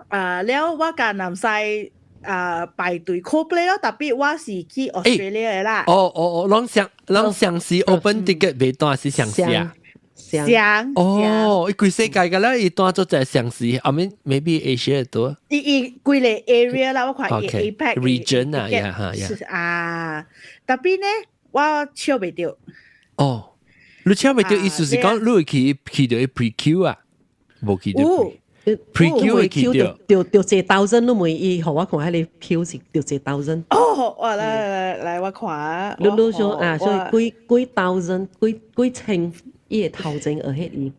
啊，了我共南西啊排隊 Coldplay 咯，tapi 我是去 Australia 的啦。哦哦哦，攏相攏相時 open ticket 袂單是相時啊？相。哦，伊規世界個啦，伊單做就係相時，I mean maybe Asia 多。伊伊規個 area 啦，我看伊 APAC region 啊，呀哈呀。啊，tapi 呢，我搶袂著。哦，你搶袂著意思是講你會去去著 pre queue 啊？無去著 pre queue 會去著。著著一 thousand 你問伊，予我看彼个票是著一 thousand。哦，我來來來，我看。你你說啊，所以幾幾 thousand 幾幾千，伊會頭前 ahead 伊。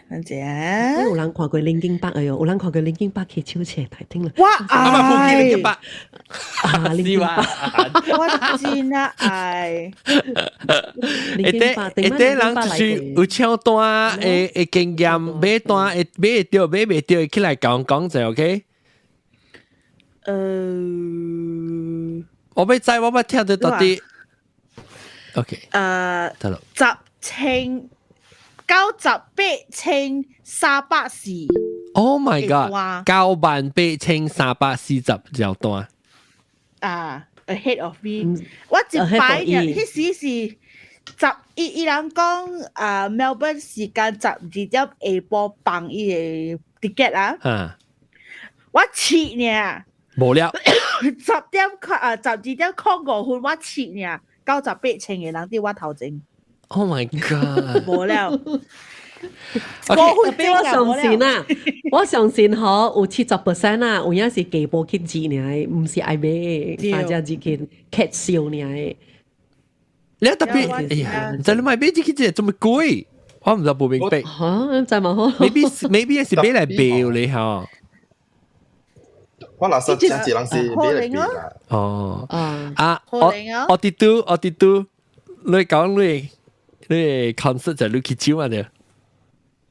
等陣。有人看過 Linkin Park 的喲，有人看過 Linkin Park 去手冊台聽啦。我愛。 Linkin Park。啊，Linkin Park。我真啊愛。會得會得人就是有搶單的的經驗，買單會買會著買袂著，起來講講者，OK？我欲知，我欲聽到到底。OK。得咯。 10,098,340。 Oh my god！98,340條單。啊，ahead of me，我一擺呢，彼時是十伊伊人講啊，Melbourne 時間12點下晡放伊个 ticket 啊。我試呢。無了。10點啊，12點05分我試呢，98,000個人佇我頭前。 Oh my god！無了。特別我相信啊，我相信嗬有70% 啊，有影是加步去錢爾，毋是愛買，大家只去 catch 笑爾。你特別，哎呀，就你買買這個這麼貴，我毋知無明白。嚇，知嘛好？Maybe maybe 是買來賣咧嗬。我若說真濟人是買來賣啦。哦。啊，我啲都我啲都，你講你你 concert 就你去唱啊對。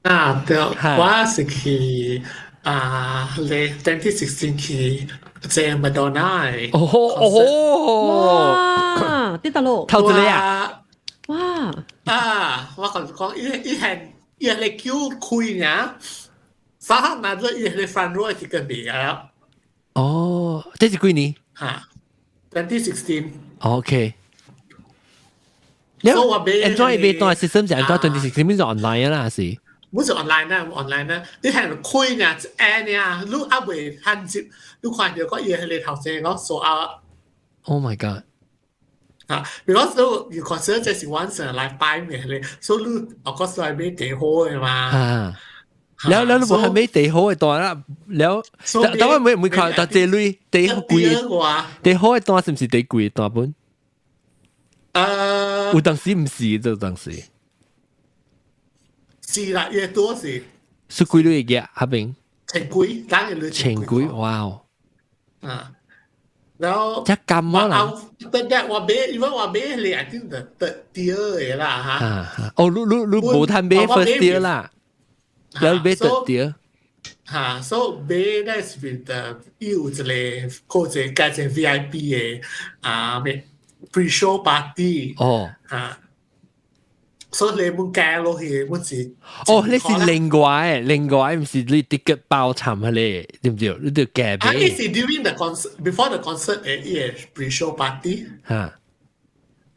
啊對，我是去啊，你2016去坐麥當娜。哦哦，哇！佇佗落？頭一个啊！哇！啊，我共你講，伊伊係伊係叫開爾，沙拿咗伊係 front row 係個未啊？哦，這是幾年？嚇，2016。 OK。你 enjoy 買單 system 就按2016咪就 online 啦，是？唔是 online 啦，online 啦，你係開呢，按呢，你阿未趁接，你看到個伊係你頭先講數啊。 Oh my god！啊，because 你 you consider 這是 once in a lifetime 嘅咧，所以你 of course 係買地好嘅嘛。啊，了了你無係買地好嘅單啦，了，但我每每看但這類地貴，地好嘅單是毋是地貴嘅單本？有當時毋是，就當時。是啦，越多是。是幾鐳嘅下邊？千幾，當然千幾，哇哦！啊。然後這咁啊啦！等等，我買，因為我買係 I think the third tier 嘅啦嚇。哦，你你你無趁買 first tier 啦，你買 third tier。嚇，所以買咧是變得有一個個一個加成 VIP 嘅啊咩 pre-show party。哦。嚇。所以你冇加落去，我是。哦，你是另外，另外毋是你 ticket 包參嘅咧，對唔對？你就加買。啊，你是 during the concert before the concert 嘅伊個 pre-show party。嚇。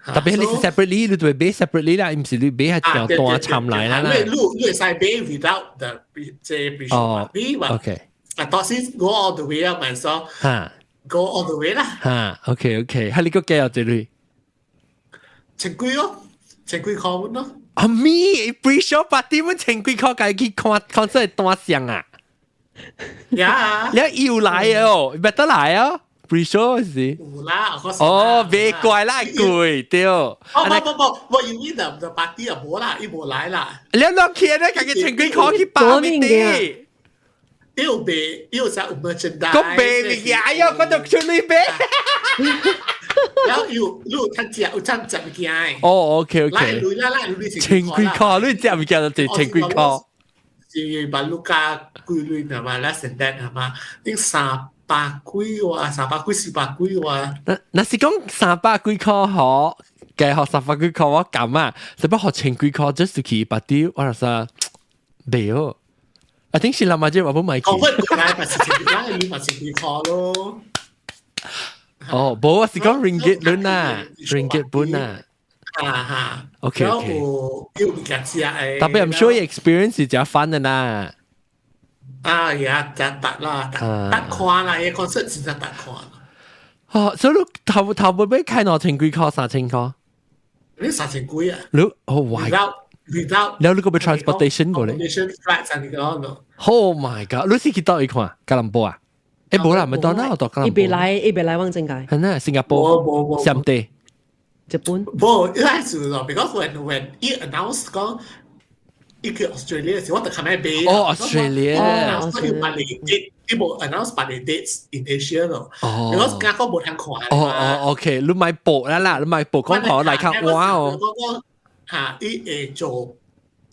特別你是 separately，你就會買 separately 啦，毋是你買係條單參來啦。你你你會使買 without the 這 pre-show party 嘛？OK。啊，到時 go all the way 啊，咪說。嚇。 Go all the way 啦。嚇，OK OK，係你個幾有這類？千幾哦。千幾塊咯。阿咪 pre-show party 阮千幾塊家去看 concert 單上啊？呀！你又來哦，別得來哦，pre-show 是。有啦，哦，別怪啦，貴對。哦，不不不，我以為就 party 啊，無啦，伊無來啦。你落去咧，家己千幾塊去包面啲。又賣，又啥有 merchandise。個賣物件喲，我就出嚟賣。然後有有趁食，有趁食物件。哦，OK OK。來來來，你千幾塊，你食物件就千幾塊。是馬路加幾鐳係嘛？less than that 係嘛？你300幾哇，300幾400幾哇。那那是講300幾塊好，計學300幾塊我咁啊，是不學千幾塊 just 去 party，我話未哦。I think 是諗下啫，我不買。講翻過來咪是千幾，你咪千幾塊咯。哦，無，我是講 ringgit 輪啊，ringgit 本啊。啊哈。 OK OK。有物件食誒。特別 I'm sure experience 是真 fun 的啦。啊，也真得啦，得看啦，伊 concert 真正得看。哦，所以你頭頭尾尾開2000幾塊、3000塊？你3000幾啊？你哦，why？ Without 了你個俾 transportation 過咧？Transportation flight 啊，你講咯。 Oh my god！你是去倒去看吉隆坡啊？誒，無啦，咪當啦，我到吉隆坡。伊別來，伊別來往正解。係呐，新加坡。無無無。上地。日本。無，一開始咯，because when 伊 announce 講伊去 Australia 時，我就看咩買。哦，Australia。哦，伊辦理 date，伊無 announce 辦理 dates in Asia 咯。哦。because 剛講無通看。哦哦，OK，你買報啦啦，你買報講好來看哇哦。嚇，伊會做。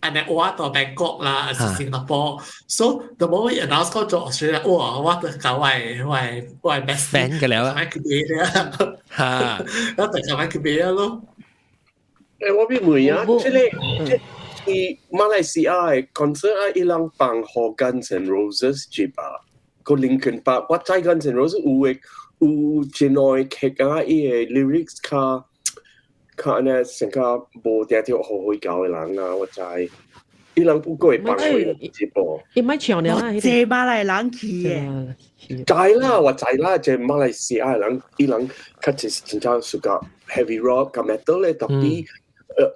and then 我到 Bangkok 啦，還是新加坡。So the moment he announce 講做 Australia，哇！我就搞我我我 best friend 嘅了。咁去買啦。嚇！我就咁去買咯。誒，我俾問啊，這個這去馬來西亞嘅 concert 啊，伊人放予 Guns N' Roses 入啊，個 Linkin Park，我知 Guns N' Roses 有嘅有真愛劇啊，伊嘅 lyrics 較較按呢成較無定著後悔教嘅人啊，我知。伊人不過會放予直播。伊咪唱了啊！這馬來人去嘅。知啦，我知啦，這馬來西亞人，伊人較濟是真正屬較 heavy rock 較 metal 咧，特別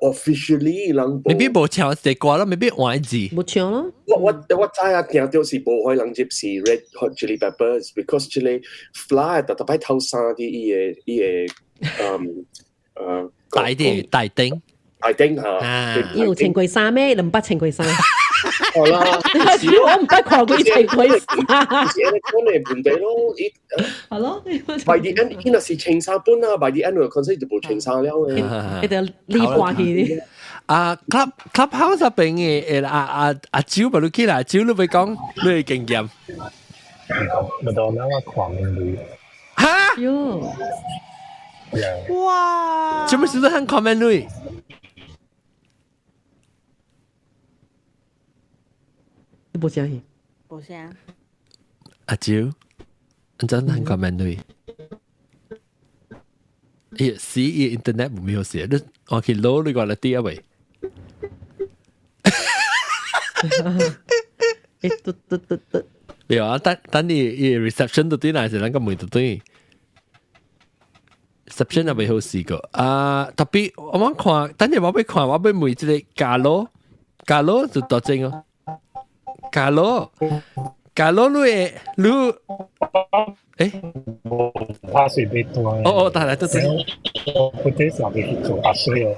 officially 伊人 maybe 無唱這歌啦，maybe 換字。無唱咯。我我我知啊，聽到是無可能入是 Red Hot Chili Peppers，because 這個 Fly 特特擺頭衫啲伊個伊個嗯大啲大頂。大頂嚇。伊有穿過衫咩？你毋捌穿過衫。好啦，我毋捌看過伊穿過衫。是按呢講的問題咯，伊係咯。 By the end，伊若是穿衫本啊，by the end 個 concert 就無穿衫了嘅。伊就理半去。啊，clubhouse 入邊嘅阿阿阿蕉咪你起來，蕉你咪講你嘅經驗。咪當啦，我看面女。哈？喲。哇！做咩事都肯看面女？你無聲戲。無無聲。阿蕉，你真係個問題。伊死伊 internet 無咩好事，你我去攞你個嚟啲啊喂。欸，嘟嘟嘟嘟。對啊，等等你伊 reception 都對，還是咱個問都對。reception 也未好試過啊！特別我看，等陣我欲看，我欲問這個加羅，加羅就多正哦。加羅，加羅你會你，欸？我是別多。哦哦，得來得得。我這上面去做阿水哦。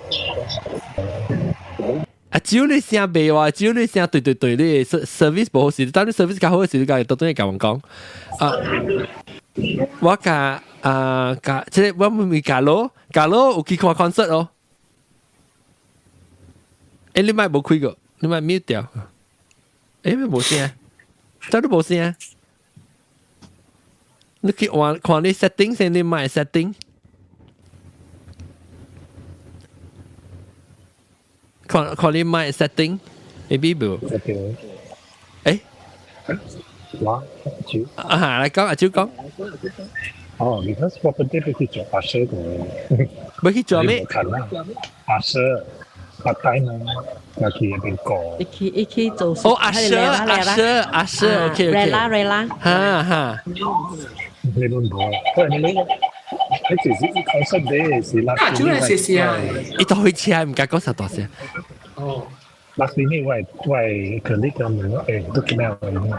啊，只要你聲袂話，只要你聲對對對，你 service 無好勢，當你 service 較好時，你家都等於共阮講。啊，我共啊共，這個我問加羅，加羅有去看 concert 哦。欸，你麥無開過，你麥 mute 掉。欸，無聲，這都無聲。你去換看你 setting 先，你麥 setting。看看你麥 setting，maybe 無。欸？我啊，來講，阿蕉講。哦，because 我本地欲去做阿 Sir 個。欲去做咩？阿 Sir，阿大呢，我去那邊過。一去一去做。哦，阿 Sir，阿 Sir，阿 Sir，OK OK。瑞拉瑞拉。哈哈。你攏無，喂你你，你就是開始買是六。啊，主要是啥？伊搭火車毋敢講啥大聲。哦。六年呢，我我佢呢個問，欸，都叫咩名？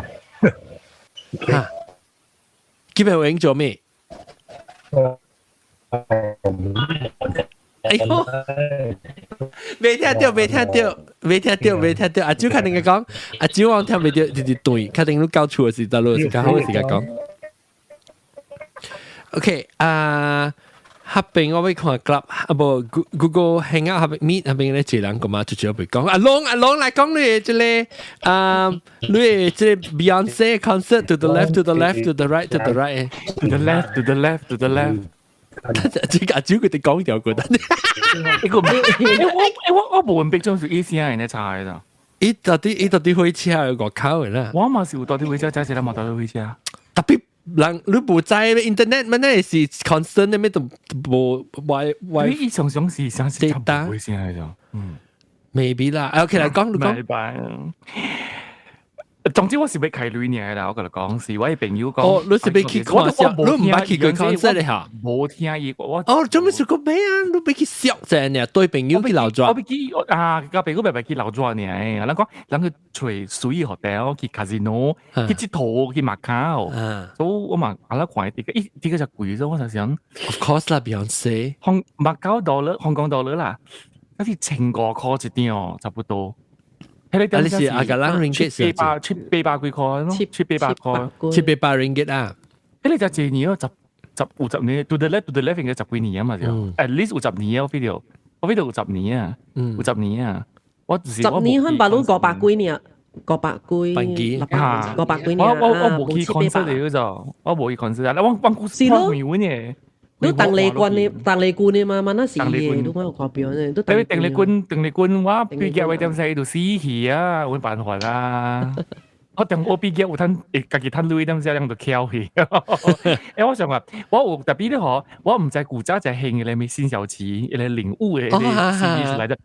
哈，叫咩名做咩？哎喲，未聽到，未聽到，未聽到，未聽到。阿蕉肯定講，阿蕉我聽袂著，就是斷，肯定你到厝的時陣，你是較好的時間講。OK，啊，彼邊我欲看 club，啊無 Google Hangout 彼邊 Meet 彼邊咧一個人講嘛，就少袂講。阿龍阿龍來講你的這個啊，你的這個 Beyonce concert to the left to the left to the right to the right to the left to the left to the left。這個阿蕉佢哋講掉過，呢個我我我無問別種是意思啊，你查的咋？伊到底火車有外口的啦。我嘛是有到底火車，這是咱嘛到底火車。特別人你無知 internet 乜呢是 constant 的咩都無外外。伊常常是想是差不多先係就，嗯，maybe 啦。OK 來講你講。總之我是欲開鐳爾啦，我共你講是我的朋友講。哦，你是欲去看笑，你毋捌去過 concert 的哈？無聽伊我。哦，做咩事個咩啊？你欲去笑者呢？對朋友去鬧熱。我欲去啊，共朋友白白去鬧熱爾。人講人去揣水 hotel 去 casino 去𨑨迌去馬卡。所以我嘛阿拉看這個，咦，這個就貴咗，我就想。 Of course 啦，Beyonce。香馬卡 dollar，香港 dollar 啦，嗰是1500塊一張，差不多。啊！你是阿個人 ringgit 七八七八百幾塊咯，七八百塊，七八百 ringgit 啊！迄個就一年咯，十十五十年，to the left to the left 應該十幾年啊嘛就，at least 有十年啊，我 feel 到，我 feel 到有十年啊，有十年啊，我十年可能把攏500幾年，500幾，500幾年。我我我無去 concert 嚟嗰就，我無去 concert 啊！我我是咯，你鄧麗君呢？鄧麗君呢嘛，嘛那是嘅，你講有看表呢？都鄧麗君，鄧麗君，我畢業嗰陣時就死去啊，冇辦法啦。我等我畢業有趁，會家己趁鐳，點時人就翹去。欸，我想話，我有特別咧嗬，我毋知古早就興嘅咧咩辛曉琪，一個領悟嘅一個 series 來的。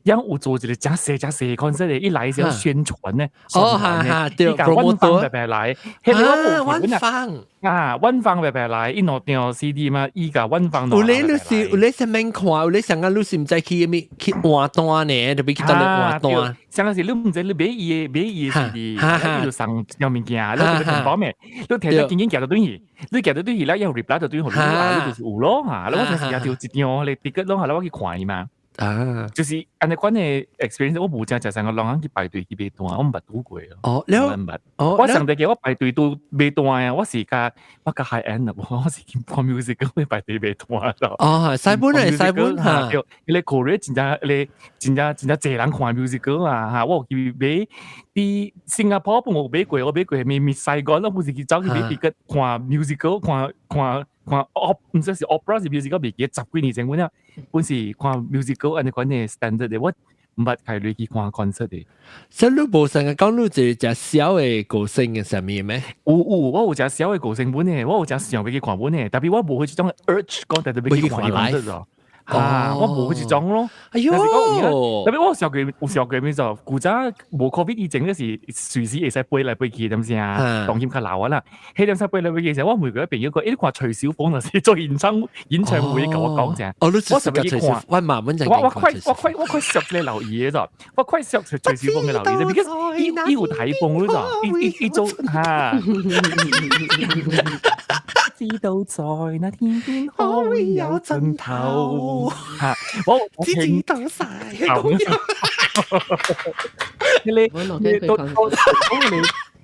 因有做一個誠細誠細 concert 的，伊來是要宣傳呢。哦，哈哈，對，伊共阮方白白來，彼個我阮方啊，阮方白白來，伊兩張 CD 嘛，伊共阮方。有咧，你是有咧啥物看？有咧上個你是毋知去啥物去換單呢？特別去佗咧換單。上個是你毋知你買伊的買伊的 CD，伊就送樣物件，你就同包咩？你摕咗緊緊寄到轉去，你寄到轉去，咧又 reply 到轉去，你啊，你就是有咯嚇。我就是也就一張咧 ticket 咯，嚇，我去看伊嘛。啊，就是按呢款的 experience，我無真食三個人去排隊去買單，我毋捌拄過。哦，了，哦，我上帝叫我排隊都買單啊，我是較我較 high end 我是去看 music 去排隊買單咯。哦，西本的西本哈，對，彼個 Korea 真正彼個真正真正濟人看 music 啊哈，我有去買佇新加坡本我有買過，我買過咪咪西貢，我不是去走去買 ticket 看 music，看看。看 op 毋知是 opera 是 musical，袂記得十幾年前阮啊，本是看 musical 按呢款的 standard 的，我毋捌開鐳去看 concert 的。所以你無成日講你一隻小的歌星嘅啥物咩？有有，我有隻小的歌星本的，我有隻想欲去看本的，特別我無彼種 urge 講特別去看 concert 咯。啊，我無彼種咯。哎喲，特別我小過有小過咩就，古早無 COVID 以前嗰時隨時會使飛來飛去，點先啊？當險較老啊啦。彼點使飛來飛去時，我每個朋友講，伊看徐小鳳就是做演唱會，共我講者。哦，你我十去看，我慢慢就我快熟你留意嘅咋，我快熟徐小鳳嘅留意啫，because 伊伊有睇風嗰咋，伊伊伊做嚇。知道在那天邊可會有盡頭？嚇！我知知道晒。你你都都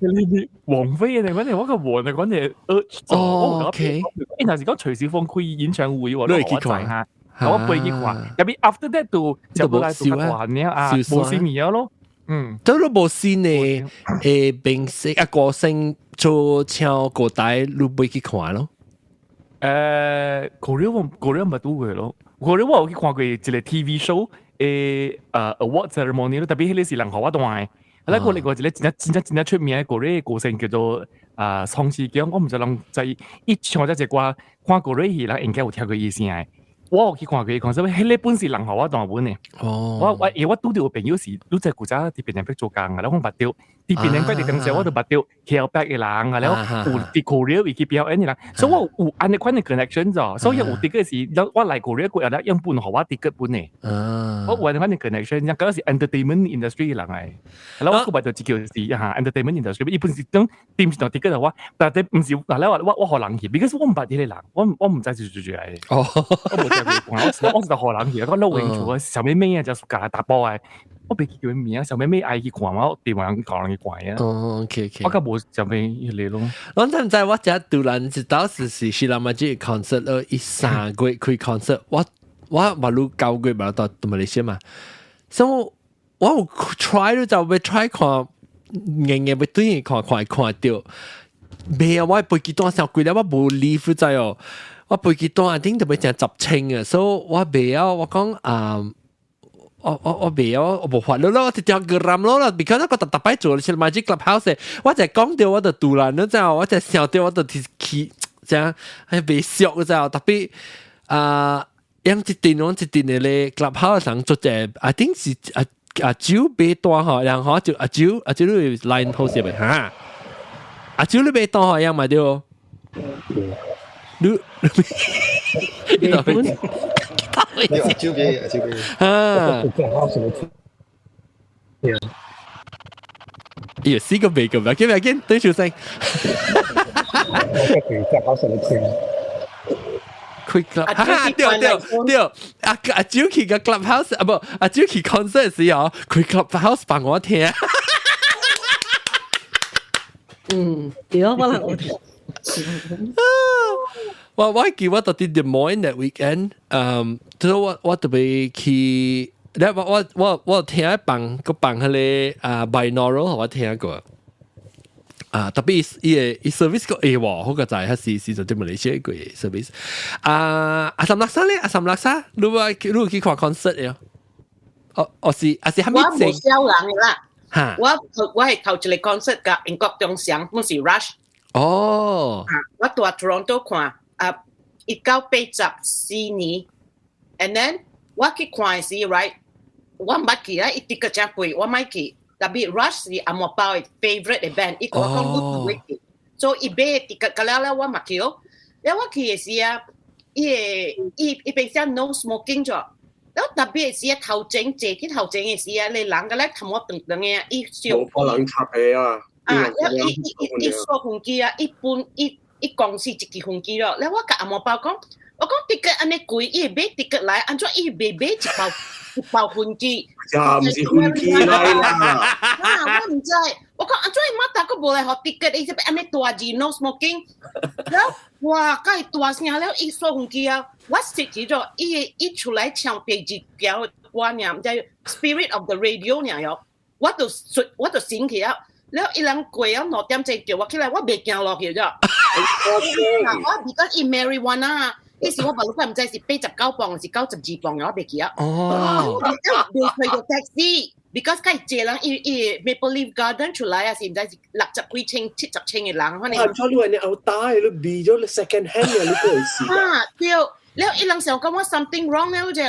你你王菲啊？你我個王就講嘢，哦，OK。你頭先講徐小鳳開演唱會喎，你去看下，我飛去看。特別 after that 就就冇來做還呢啊，冇事咪咯。嗯，都都無線呢，誒，明星啊歌星做唱歌台，你會去看咯？誒，嗰啲我嗰啲咪都會咯。嗰啲我有去看過一個 TV show 誒，award ceremony 咯，特別彼個是人予我大的。啊，個另外一個真正真正真正出名的嗰個歌星叫做啊宋世強，我毋知人知伊唱這隻歌，看過戲人應該有聽過伊聲的。我有去看過伊看，所以彼個本是人予我大本的。哦，我因為我拄著有朋友是，愈在古早佇檳城做工啊，了我捌著佇檳城佇當時我就捌著 KL 北的人啊，了有佇 Korea 伊去表演的人，所以我有按呢款的 connection 咗，所以有啲個是，我來 Korea 過後咧，用本予我 ticket 本的。我有按呢款的 connection，嗰個是 entertainment industry 的人來。然後我捌著一叫是哈 entertainment industry，伊本是當點是當 ticket 予我，但係毋是，嗱咧我我予人去，because 我毋捌彼個人，我我毋知是住住來。哦，我無聽過，我我是予人去，我老興趣，小妹妹啊，就教查埔的，我袂記叫伊名，小妹妹愛去看嘛，我電話教人去看啊。哦，OK OK。我較無啥物彼個咯。我知唔知我遮突然一到時是是那麼這個 concert 咯，伊3月開 concert，我我馬路9月嘛到馬來西亞嘛，所以我有 try 就欲 try 看，硬硬欲對看看看著，未啊！我飛機單上貴了，我無 leave 知哦。我飛機單一定特別成10千啊，所以我袂曉我講啊。我我我袂曉，我無法咯咯，我直接個冧咯啦，because 我逐逐擺做是 Magic Clubhouse，我就講著我就突然，你知影？我就想著我就去，這樣還袂俗，知影？特別啊，用一陣攏一陣的咧 Clubhouse 上做者，I think 是啊阿蕉買單吼，然後就阿蕉阿蕉你 line host 咪嚇？阿蕉你買單吼，樣嘛對？你你你本你阿蕉俾阿蕉俾啊！咦，四個未咁，唔緊唔緊，對住聲。我佢隻口上嚟聽。開 club，哈哈，對對對，阿阿蕉去個 clubhouse 啊，不，阿蕉去 concert 時候，開 clubhouse 放我聽。嗯，對，我人有聽。我我記我到佇 Des Moines that weekend，嗯，就是我我特別去，我我我我聽放個放彼個啊 binaural 我聽過。啊，特別伊個伊 service 個會喎，好個在，還是是就啲馬來西亞個 service。啊，阿三拉沙咧，阿三拉沙，你話你有去看 concert 呀？哦哦是，還是蝦米？我無痟人啦。嚇！我我係頭一個 concert 佮英國中祥，本是 Rush。哦。我佇 Toronto 看啊，1984年，and then 我去看的時，right，我毋捌去啊，伊 ticket 誠貴，我莫去。特別 Rush 是阿莫包的 favorite 的 band，伊共我講你會去，所以伊買 ticket 個了了，我嘛去咯。了我去的時啊，伊會伊伊邊寫 no smoking 咗。了特別是啊，頭前坐去頭前的時啊，你人個咧頭毛長長的啊，伊燒。無可能插的啊！啊，了伊伊伊伊坐飛機啊，一般伊伊公司一支飛機咯。了我共阿毛包講，我講 ticket 按呢貴，伊會買 ticket 來，按怎伊會買一包一包飛機？呀，毋是飛機來啦！啊，我毋知，我講按怎伊馬達閣無來予 ticket，伊這邊按呢大字 no smoking。了哇，佮伊大聲了，伊坐飛機啊，我實記咗，伊伊出來唱第二條歌爾，毋知 Spirit of the Radio 爾喲，我就我就醒起啊。了伊人過啊2點鐘叫我起來，我袂行落去咗。我 because 伊 marijuana，呢時我問老唔知是89磅是92磅，我袂記啊。哦。未去到 taxi，because 佢借人伊伊 Maple Leaf Garden 出來啊，是毋知是60幾千、70千嘅人，可能。啊，錯你話你後打你變咗你 second hand 嘅，你都會試。啊，對，了伊人想講我 something wrong 了就。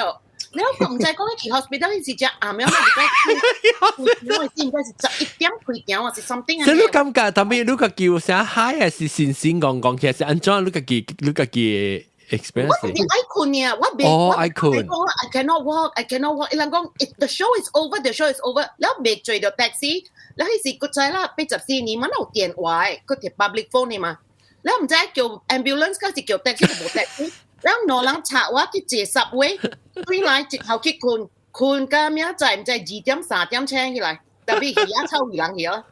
你我唔知講去 hospital 是只暗暝，我是應該是11點開場，還是 something 這你感覺，特別你家己有啥 high 還是神神戇戇，其實是按怎你家己你家己 experience？我是愛睏呀，我未哦愛睏。 I cannot walk, I cannot walk。伊人講，the show is over, the show is over。了未坐著 taxi，了彼時閣知啦，84年嘛，有電話，閣摕 public phone 的嘛。了毋知叫 ambulance，還是叫 taxi 就無 taxi。了兩人插我去坐 subway，對來一頭去睏，睏到明仔毋知2點3點醒起來，特別魚仔臭魚人去咯。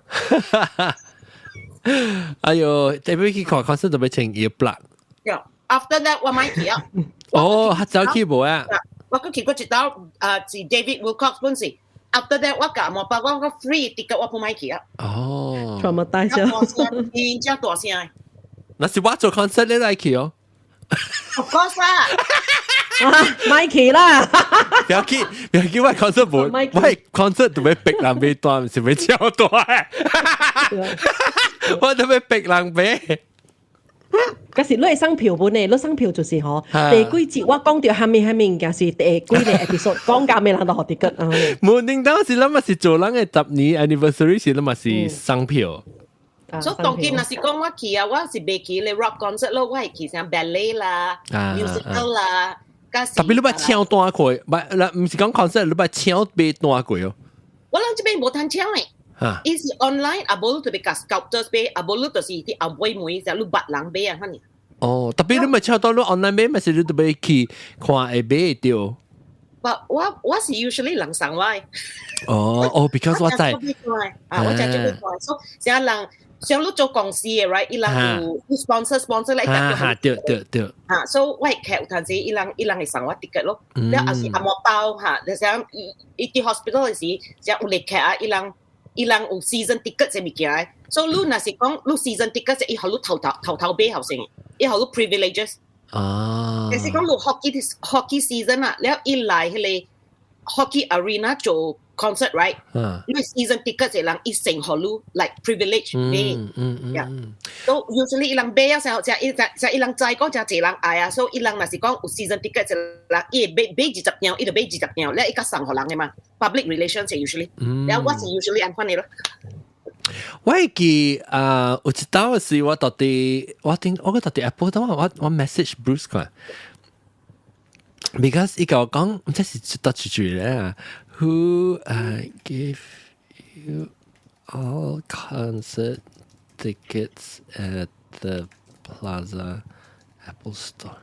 哎喲，特別去看 concert 特別穿 ear plug。 After that 我莫去啊。哦，較早去無啊？我閣去過一道，是 David Wilcox 本是。After that 我共無包括我 free ticket 我不莫去啊。哦。 Traumatized。真正大聲。那是我做 concert 你來去哦。 Of course 啦，莫去啦，不要去，不要去，我 concert 無，我 concert 特別逼人買單，是欲超大，我特別逼人買。可是你會送票本呢？你送票就是吼，第幾節我講著蝦米蝦米物件是第幾個 episode 講到咩人都予 ticket 啊。無定當時咱嘛是做人的10年 anniversary 時，咱嘛是送票。所以當今若是講我去啊，我是袂去咧 rock concert 咯，我係去啥 ballet 啦、musical 啦，特別你捌搶單過，唔，毋是講 concert，你捌搶買單過哦。我人這邊無通搶的，伊是 online，啊無你特別共 scalpers 買，啊無你就是佇後尾門，就你捌人買啊，反正。哦，特別你咪搶到你 online 買，咪是你特別去看會買著。我是 usually 人送我。哦哦，because 我知。啊，我真做看，所以成人。像你做公司嘅，right？伊人有 sponsor sponsor 來。哈哈，對對對。嚇，所以我會劇有陣時，伊人會送我 ticket 咯。了也是阿莫包嚇，你像伊伊佇 hospital 嘅時，像有嚟劇啊，伊人有 season ticket 這物件嘅。所以你若是講你 season ticket，伊予你頭頭頭頭買後先，伊予你 privileges。啊。就是講你 hockey season 啊，了伊來彼個 hockey arena 做 concert right？你 season ticket 就人一成予你 like privilege 買，so usually 伊人買啊，時候就伊就就伊人知講真濟人愛啊，所以伊人若是講有 season ticket 就人伊會買買20張，伊就買二十張，了伊較送予人的嘛。public relations usually，了我是 usually 按款的咯。我會記啊，有一道是我到底我頂我個到底 Apple 等我我 message Bruce 看，because 伊共我講，毋知是到出去咧。Who gave you all concert tickets at the Plaza Apple Store？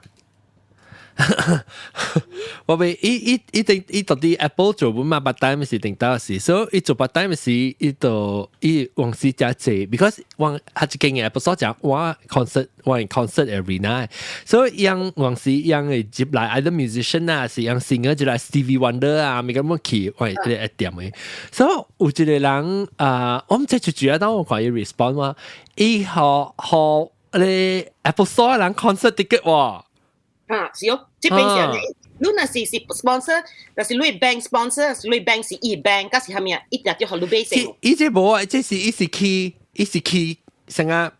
我被伊伊伊定伊到底 Apple 做本嘛，part time 是定到時，所以伊做 part time 時，伊就伊往時加濟，because 往他一間 Apple Store 講我 concert 我 concert arena，所以樣往時樣會接來 either musician 啊，是樣 singer 就來 Stevie Wonder 啊，咪咁樣去我這個店的，所以有一個人啊，我毋知就主要當我看伊 respond 話，伊予予咧 Apple Store 人 concert ticket 喎。啊，是哦，這邊是你若是是 sponsor，若是你 bank sponsor，是你 bank 是伊 bank，嗰是蝦米啊？一定要予你買先。伊這無啊，這是伊是去，伊是去，啥個？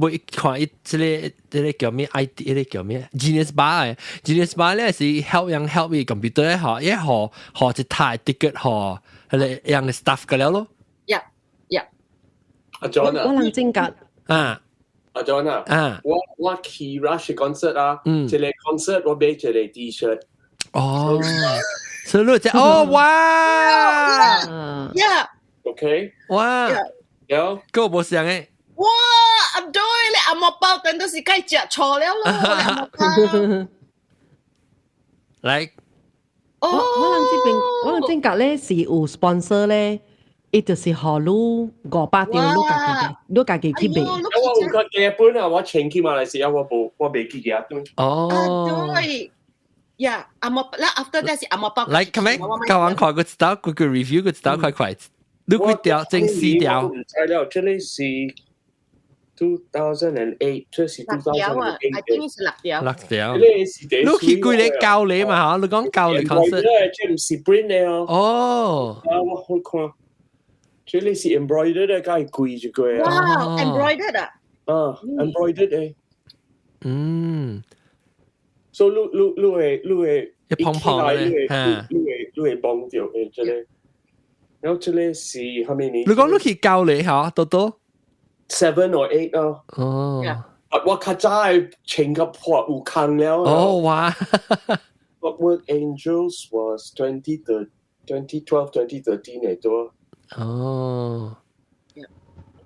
會看伊這個這個叫咩 ID，這個叫咩？Genius Bar 嘅 Genius Bar 咧是 help 人 help 伊 computer 嗬，伊予予一台 ticket 予彼個樣 staff 個了咯。 Yeah，yeah。阿 John 啊，我人真格啊。阿 John 啊，啊，我去 Rush concert 啊，這個 concert 我買一個 T-shirt。哦，所以你就哦哇，Yeah， OK，哇，有，個無像誒。哇，阿對咧，阿莫包等都是該食錯了咯，阿莫包。來，我人這邊，我人正格咧是有 sponsor 咧。伊就是予你500張，你家己你家己去買。我有較基本啊，我前去馬來西亞，我無我袂記得。哦。對，呀，阿莫，那 after that 是阿莫包。來，come on，教我看個知道，個個 review 個知道，快快。你幾條？整四條。唔知了，這裡是2008，這是2008。 I think 是六條。六條。你是第你去幾個教你嘛？嚇，你講教你 concert。這唔是 print 的哦。哦。啊，我好看。這裡是 embroidered 的，梗係貴一個啊。哇，embroidered 啊！啊，embroidered 的。所以你會一蓬蓬咧，你會幫到誒，這個。然後這個是蝦米年？你講你去教你嚇，多多 7 or 8 啊。哦。我較早係穿個破有空了。哦哇！Clockwork Angels was 2012, 2013 嚟多。哦。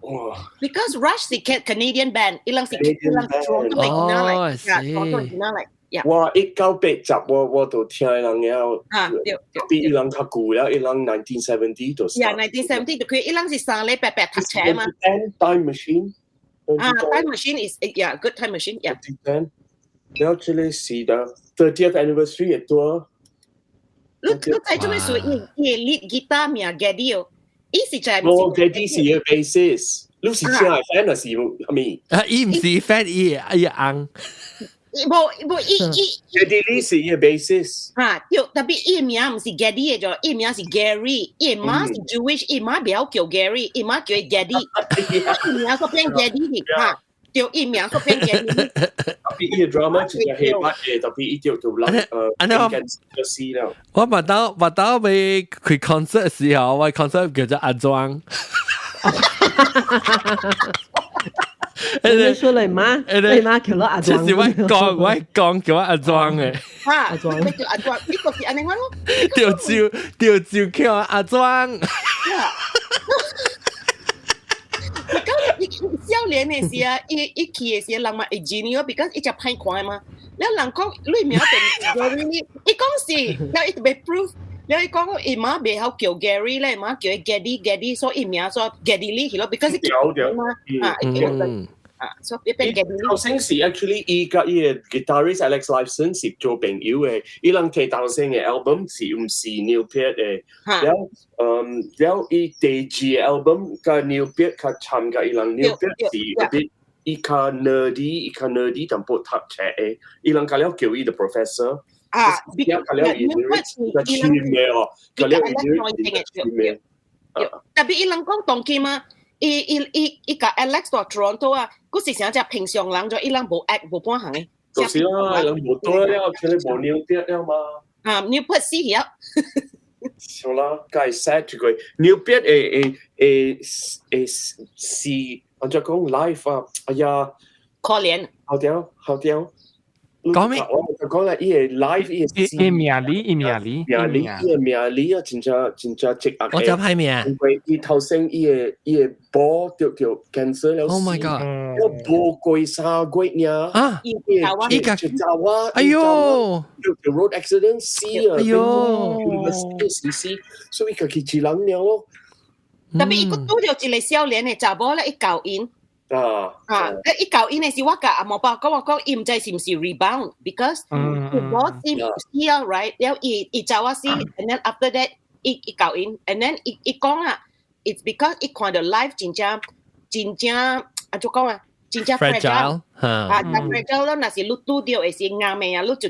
哇！Because Rush 是 Canadian band，伊人是伊人 Toronto 嚟，Toronto 嚟。我1980我就聽人了，啊對，比伊人較舊了，伊人 1970 就。 Yeah, 1970 就佢伊人是三禮拜白讀冊嘛。 Time Machine。啊，Time Machine is yeah, good Time Machine, yeah。 然後這裡是的 30th anniversary 也多。你知做咩事？伊伊 lead guitar 名 Geddy 哦，伊是在。哦，Geddy 是個 bassist，你是聽 fan 還是啥物？啊，伊唔是 fan，伊紅。無無伊伊 Geddy Lee 是伊個 bassist。哈，對，特別伊名毋是 Geddy 的就，伊名是 Gary，伊媽是 Jewish，伊媽袂曉叫 Gary，伊媽叫伊 Geddy，伊名所變 Geddy 哈，對，伊名所變 Geddy。特別伊個 drummer 就係黑白嘅，特別伊就做人就死了。我捌到欲開 concert 時候，我 concert 叫做阿莊。你說你媽，你媽叫我阿莊。就是我講叫我阿莊嘅。哈，阿莊，你叫阿莊，你個是按呢款咯。掉照掉照叫阿莊。咁伊少年的時啊，伊伊去的時，人嘛會認伊，because 伊只歹看嘛。了人講你名叫 Gary，伊講是，了伊特別 proof。了伊講伊媽袂曉叫 Gary 咧，媽叫伊 Geddy Geddy，所以伊名說 Geddy Lee 去咯，because 對嘛，啊，啊，所以變 Geddy Lee。頭先是 actually 伊佮伊个 guitarist Alex Lifeson 是做朋友的，伊人提頭先的 album 是毋是 Neil Peart 的，了了伊第二個 album 佮 Neil Peart 較參加伊人 Neil Peart 是 a bit 伊較 nerdy，伊較 nerdy 淡薄讀冊的，伊人較了叫伊 the professor。啊，較了伊 lyrics 較深的哦，較了伊 lyrics 深的。特別伊人講當今嘛，伊伊伊伊佮 Alex 到 Toronto 啊，佢是成隻平常人咗，伊人無 act 無半項的。就是啦，人無多了，佢哋無 Neil Peart 了嘛。啊，Neil Peart 死了。好啦，梗係 sad 一個 Neil Peart 會會會會是按怎講 life 啊，哎呀，可憐。好屌好屌。講咩？我就講啦，伊個 life 伊個伊名字，伊名字，名字，伊個名字啊，真正真正積壓。我就歹命。因為伊頭先伊個伊个某著著 cancer 了。 Oh my god！我無過3個月爾。啊！伊個就查我。哎喲！著著 road accident 死啊！哎喲！死死，所以家己一人了咯。特別伊閣拄著一個少年的查某咧，伊教𪜶。啊啊！伊教𪜶的時，我共阿毛爸講我講，伊毋知是毋是 rebound，because 我死死了，right？了伊伊查我死，and then after that，伊伊教𪜶，and then 伊伊講啊，it's because 伊看著 life 真正真正按怎講啊，真正 fragile 啊，真 fragile 咯，若是你拄著的是硬命啊，你就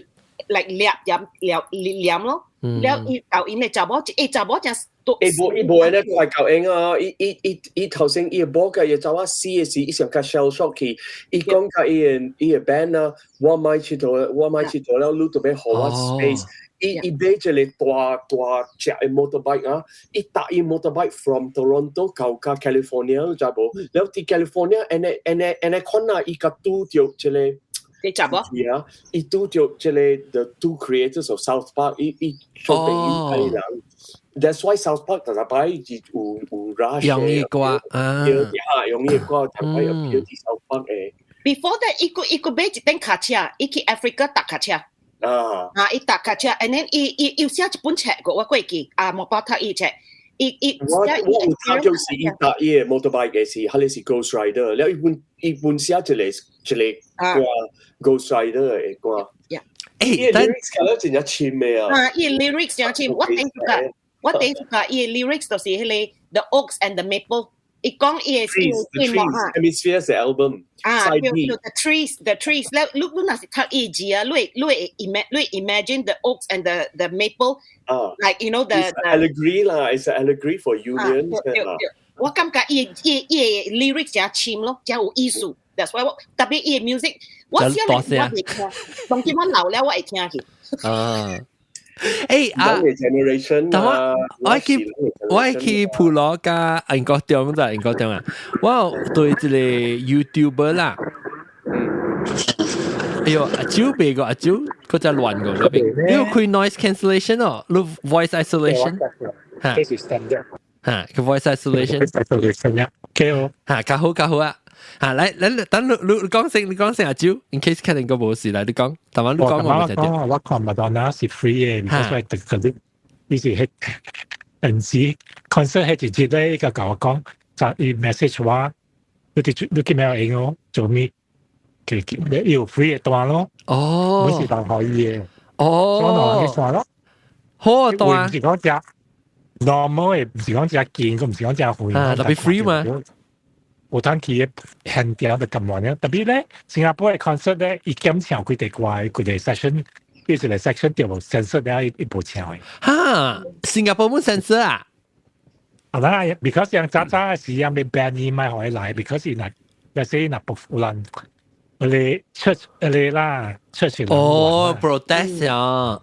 like 掠鹽掠掠咯，了伊教𪜶的查某，伊查某真。伊無伊無按呢快教𪜶啊！伊伊伊伊頭先伊個某佮伊查某死的時，伊上較 shell shock 去。伊講佮伊个伊个 band 啊，我莫𨑨迌，我莫𨑨迌了，你著欲予我 space。伊伊買一個大大隻的 motorbike 啊，伊搭伊 motorbike from Toronto 到到 California，你知無？了佇 California 按呢按呢按呢款啊，伊共拄著這個。你知無？啊，伊拄著這個 the two creators of South Park，伊伊做朋友伊人。That's why South Park 逐逐擺有有 Rush 用伊歌啊，對嚇，用伊歌，逐擺有表佇 South Park 的。 Before that，伊閣伊閣買一頂跤車，伊去 Africa 踏跤車。啊！啊，伊踏跤車，and then 伊伊有寫一本冊個，我過記啊，無包讀伊冊。伊伊我我有睇就是伊搭伊個 motorbike 嘅是，彼個是 Ghost Rider，了伊本伊本寫一個一個歌 Ghost Rider 的歌。欸，但 lyrics 講得真正深的啊！啊，伊 lyrics 真深，我頂一個，我頂一個，伊 lyrics 就是彼個 The Oaks and the Maple。伊講伊嘅 The Trees Hemisphere 是 album 啊，對對，The Trees，The Trees，你你若是讀伊字啊，你 imagine the oaks and the maple，啊，like you know the allegory 啦，it's an allegory for union。對對，我感覺伊伊 lyrics 誠深咯，誠有意思。That's why 我特別伊 music，我小我會聽，當今我老了我會聽去。啊。誒啊！generation 等我我去普羅加英國中就英國中啊！我對這個 YouTuber 啦，哎呦，阿蕉別個阿蕉，嗰隻亂個嗰邊，你有開 noise cancellation 哦，你 voice isolation 嚇，這是 standard 嚇，個 voice isolation isolation 呀，OK 哦，嚇，較好較好啊！嚇，來來，等你你講先，你講先阿蕉，in case 肯定個冇事來，你講，台灣你講我就講。我看麥當娜是 free 嘅，唔係特嗰啲，呢是係陣時 concert 係直接咧，伊個共我講，就伊 message 我，你哋你叫咩用哦，做咩？其實有 free 嘅單咯，哦，唔是人可以嘅，哦，所以我去算咯，好單，唔是講只 normal 嘅，唔是講只見，佢唔是講只會，啊，特別 free 嘛。有當去現場就咁玩咧，特別咧，新加坡嘅 concert 咧，伊檢唱幾個歌，幾個 section，變一個 section 就無 censor 了，伊無唱嘅。哈，新加坡冇 censor 啊？啊啦，because 人早早嘅時間被 ban 伊咪可以來，because 伊若，假使若不有人，你出你啦，出去。哦，protest 啊，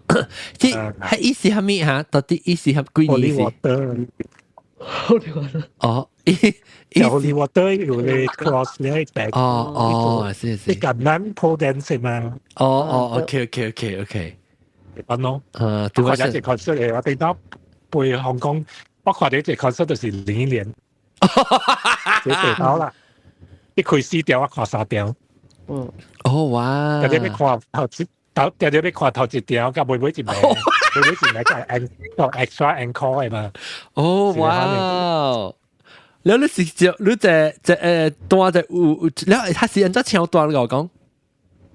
這係意思係咩嚇？到底意思係幾意思？ Holy water。哦。有 holy water 有咧 cross 咧白。哦哦，是是。你咁難 pole dance 嘛？哦哦，OK OK OK OK。咁咯。誒，我看一個 concert 嘅，我頂到背香港，我看到一個 concert 就是林憶蓮，這地到啦。一開四條，我看三條。嗯。哦哇！特別要看頭一頭，特別要看頭一條，甲尾尾一暝，尾尾一暝就 en extra encore 嘅嘛。哦哇！了你是就你這這單就有，了他是按怎唱單你我講？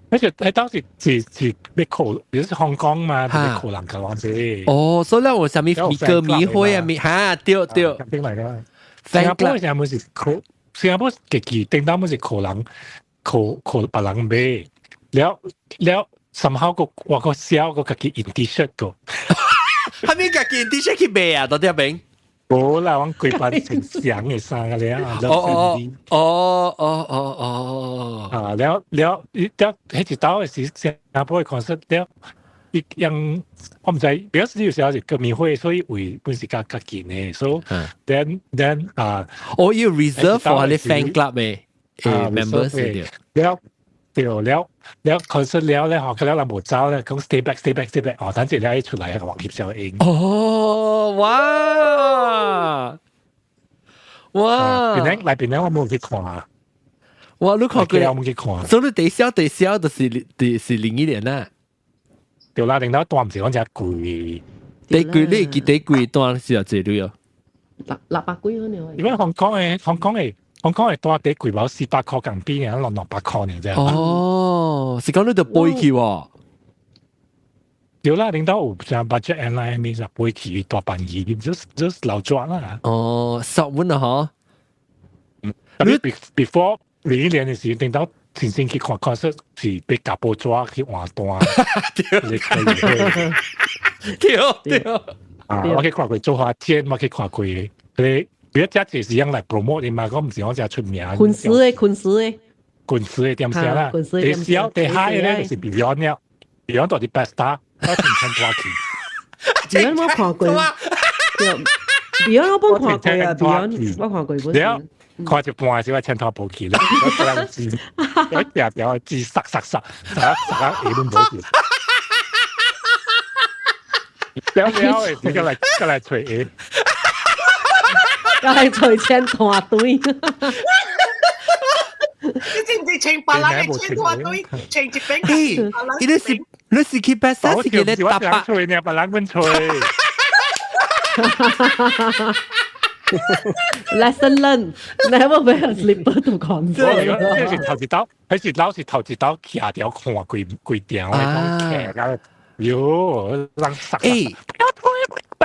而且喺當時是是要靠，比如是香港嘛，要靠人嘅話是。哦，所以咧有啥物歌迷會啊？咪嚇對對。邊嚟㗎？新加坡成日是靠，新加坡自己頂當是靠人，靠靠別人買，了了，somehow 個我個銷個家己印 T-shirt 個。係咪家己印 T-shirt 去賣啊？到底邊？無啦，我規班成箱嘅衫個了。哦哦哦哦哦哦。啊，了了，了，彼一道嘅是新加坡嘅 concert 了，伊用我毋知，表示有時候是歌迷會，所以位本是較較近嘅，所以 then 啊，哦，要 reserve for 你 fan club 嘅members 對。了對了了 concert 了咧，嗬，佢了人無走咧，講 stay back stay back stay back，哦，等陣了一出來，個黃翕小影。哦，哇！哇！邊咧來邊咧，我冇去看。哇！你看過？我冇去看。所以你第小第小就是就是林憶蓮啦。對啦，領導單毋是講誠貴。第貴你記得貴單是有幾鐳哦？六六百幾可能。因為香港嘅香港嘅香港嘅單底貴冇400塊港幣，爾，600塊爾啫。哦，是講你就飛去喎？對啦，領導有像 budget airline 咪就飛去大半夜，just 流轉啦。哦，十蚊啊嗬。特別 before 林憶蓮嘅時，領導真正去看 concert 是被夾報紙去換單。對對對。啊，我去看過周華健，我去看過佢哋。別遮這是用來 promote 的嘛，我毋是講遮出名。昆士的，昆士的，昆士的點聲啦。第小第 high 咧就是 Beyond 了，Beyond 就是 best star，我全程大去。 Beyond 我看過，對，Beyond 我本看過啊，Beyond 我看過本。了，看一半時我請拖無去啦，我字，我條條字塞塞塞，塞塞啊，下攏無去。了了的，過來過來揣下。過來揣錢團隊。你知唔知請別人嘅錢團隊，請一邊嘿，你是去白沙是叫你搭白吹呢？別人阮吹。 Lesson learned, never wear a slipper to concert。這是頭一道，彼是老是頭一道徛條看規規條的，講徛啊，喲，人塞。欸，不要推，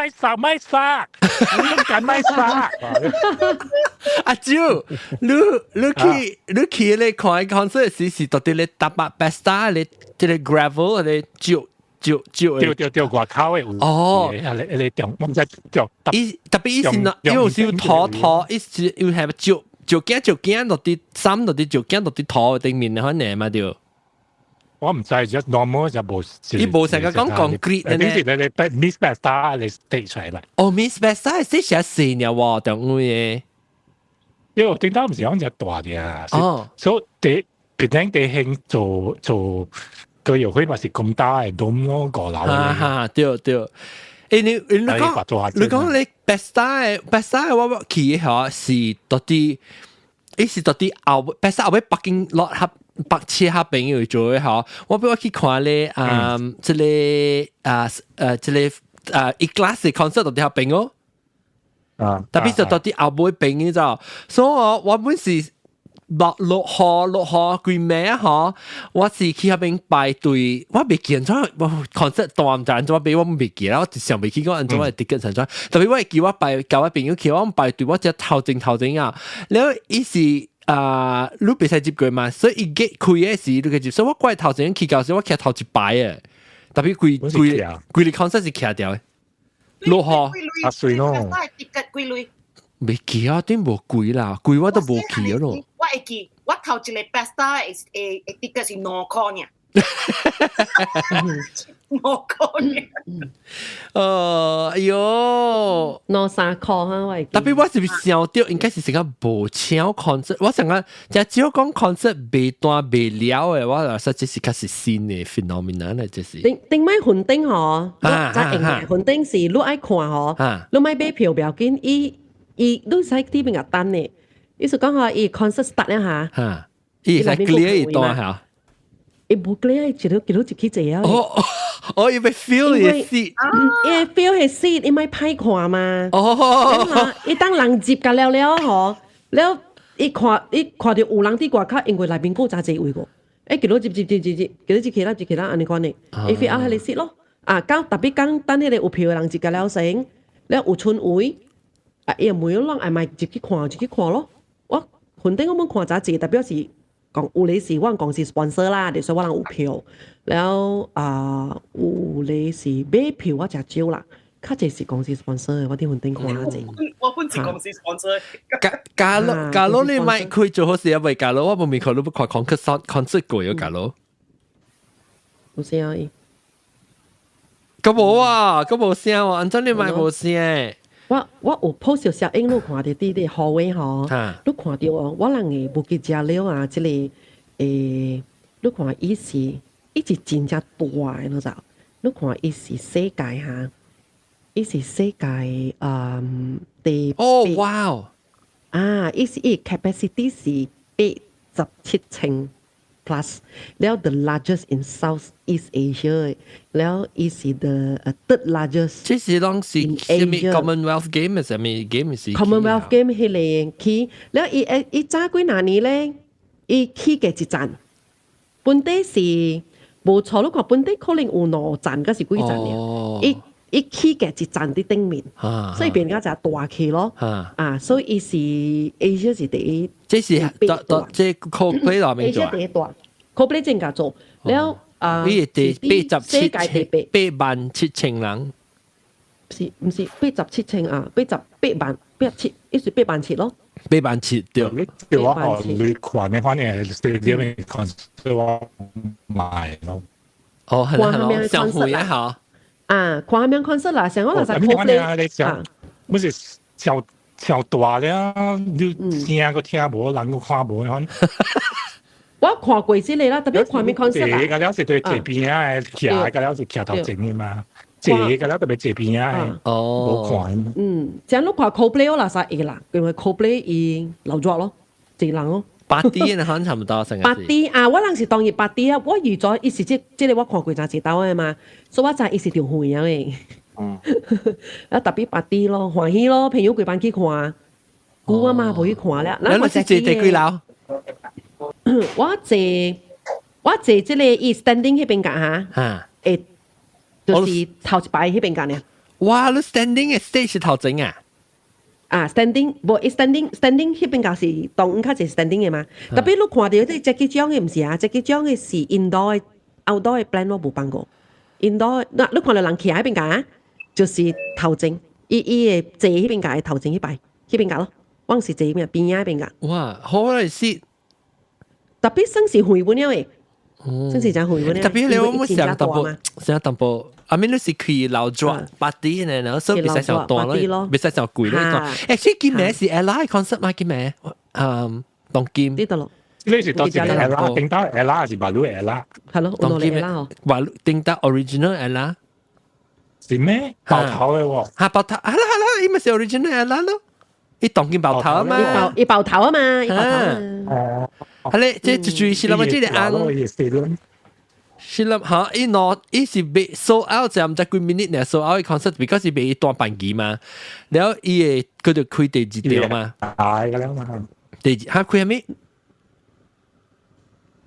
賣殺賣殺，你敢賣殺？阿蕉，你去你看 concert 時是到底你搭白 Pesta 你這個 gravel 你照照照。對對對，外口的有。哦，啊你你中，我毋知中。伊特別伊是喏，伊有時拖拖，伊是又係照照鏡照鏡落啲衫落啲照鏡落啲拖頂面可能嘛對。我毋知，just normal 就無。伊無成個講 concrete 呢？你是你你 Miss Pesta 你 stage 出來。哦，Miss Pesta 係寫四年喎，中嘅。因為頂頭毋是講隻大嘅啊。哦。所以第別頂地興做做歌友會嘛是咁大嘅 dome 咯，五樓。哈哈，對對。欸，你講你 Pesta 嘅 Pesta 我去嘅是到底，伊是到底後 Pesta 後尾 parking lot 合北車下邊有做嘅嗬，我俾我去看咧，啊，這個啊這個啊一 class 嘅 concert 到底下邊哦，啊，特別就到底後尾邊嘅就，所以我本是落雨落雨規暝嗬，我是去遐邊排隊，我未記咗，我 concert 大毋知按怎買，我未記啦，我想未起講按怎我 ticket 成怎，特別我會記我排交我朋友去，我排隊我只頭前頭前啊，了伊是。啊，你袂使入過嘛，所以伊 gate 開嘅時你可以入，所以我過頭前去到時，我徛頭一排嘅，特別規規規個 concert 是徛掉嘅，落雨啊水咯， ticket 幾鐳？未記啊，頂無貴啦，貴我都無去咯。我會記，我頭一個 Pesta 會 ticket 是2箍爾，2箍爾。哎喲，兩三箍哈，我特別我是想到應該是成個無搶 concert，我想講，只少講 concert 未斷未了嘅，我實這是較是新嘅 phenomenon 咧，這是。頂頂擺雲頂吼，在用嘅雲頂是你愛看吼，你莫買票不要緊，伊伊你使佇邊個等嘅，意思講吼，伊 concert start 了嚇，伊會使 clear 一段嚇。伊無 clear，一路一路一去坐啊。哦，哦，伊欲 fill 伊 seat，伊 fill 彼 seat，伊莫歹看嘛。哦，伊當人入甲了了吼，了伊看伊看著有人佇外口，因為內面閣誠濟位個，欸，一路入入入入入，一路入去啦入去啦，按呢款的，伊 fill 彼個 seat 咯。啊，到特別講等彼個有票的人入甲了先，了有剩位，啊，伊每個人愛莫入去看，入去看咯。我雲頂我們看誠濟，特別是。講有咧是阮公司 sponsor 啦，就所以我人有票，了啊有咧是買票我誠少啦，較濟是公司 sponsor 的，我佇雲頂看較濟。我本是公司 sponsor。假如你莫開做好事啊，未假如我無面看你不看 concert concert 過咗假如。有聲伊。咁無啊，咁無聲喎，按怎你莫無聲？我有 post 小影，你看著佇佇 hallway 吼，你看著哦，我人會無記食了啊，這個你看伊是伊是真正大的，你知？你看伊是世界哈，伊是世界第哦哇啊，伊是伊 capacity 是87,000 plus，了 the largest in Southeast Asia，了伊是 the third largest。這是攏是啥物 Commonwealth Game 啥物 game 是？Commonwealth Game 彼個起，了伊伊早幾若年咧，伊起價一層，本底是無錯，你看本底可能有兩層，抑是幾層爾？伊伊起價一層佇頂面，所以變甲誠大氣咯。啊，所以伊是 Asia 是第一。這是大大這 Coldplay 內面做。 Asia 第一大，Coldplay 正甲做了啊！伊第87 世界第八 87,000人，是毋是87,000啊？八十八萬八七，伊是87,000咯。 87,000對。對我哦，你看你反正 stadium concert 我買咯。哦，係啦係啦，上會一下。啊，看咩 concert 啦？像我那時 Coldplay 啊，不是超超大了，你聲閣聽無，人閣看無，反。我看過這個啦，特別看咩 concert 啦。坐個了是對坐邊仔的，徛個了是徛頭前的嘛。坐個了特別坐邊仔的，哦，無看。嗯，這樣你看 Coldplay 我那時會啦，因為 Coldplay 伊鬧熱咯，濟人咯。八 D 可能差唔多成個。八 D 啊，我人是當日八 D 啊，我預咗伊是這這個我看過誠濟兜的嘛，所以我知伊是著遠啊的。啊，特別八 D 咯，歡喜咯，朋友規班去看，姑阿媽無去看了。你是坐第幾樓？我坐這個伊 standing 彼邊間哈，就是頭一排彼邊間爾。哇！你 standing 嘅 stage 頭前啊？啊，standing 無 standing 彼邊架是當較濟 standing 嘅嘛。特別你看著這 Jacky Cheung 嘅毋是啊，Jacky Cheung 嘅是 indoor 嘅 outdoor 嘅 plan 我無放過。indoor 嗱，你看著人徛彼邊架，就是頭前，伊伊會坐彼邊架嘅頭前彼排，彼邊架咯，我是坐邊邊仔彼邊架。哇，好嚟先。特別算是遠本了嘅，算是真遠本了。特別你我冇想淡薄，想淡薄。阿咪你是開老莊 party 呢，然後所以袂使上大咯，袂使上貴咯。誒，所以今暝是 Ella concert 嘛？今暝，嗯，當今。呢度咯。呢是當時 Ella，頂到 Ella 是馬路 Ella。係咯，當今 Ella 馬路頂到 original Ella。是咩？爆頭嘅喎。嚇爆頭，係啦係啦，伊咪是 original Ella 咯。伊當今爆頭啊嘛。伊爆頭啊嘛，伊爆頭啊嘛。哦。係咧，這就注意是啦嘛，這個紅。是啦，嚇！伊喏，伊是被 sold out 就毋知幾 minute 呢，sold out concert，because 是被斷半期嘛。然後伊會佢就開第二條嘛。係㗎啦嘛。第二嚇開啥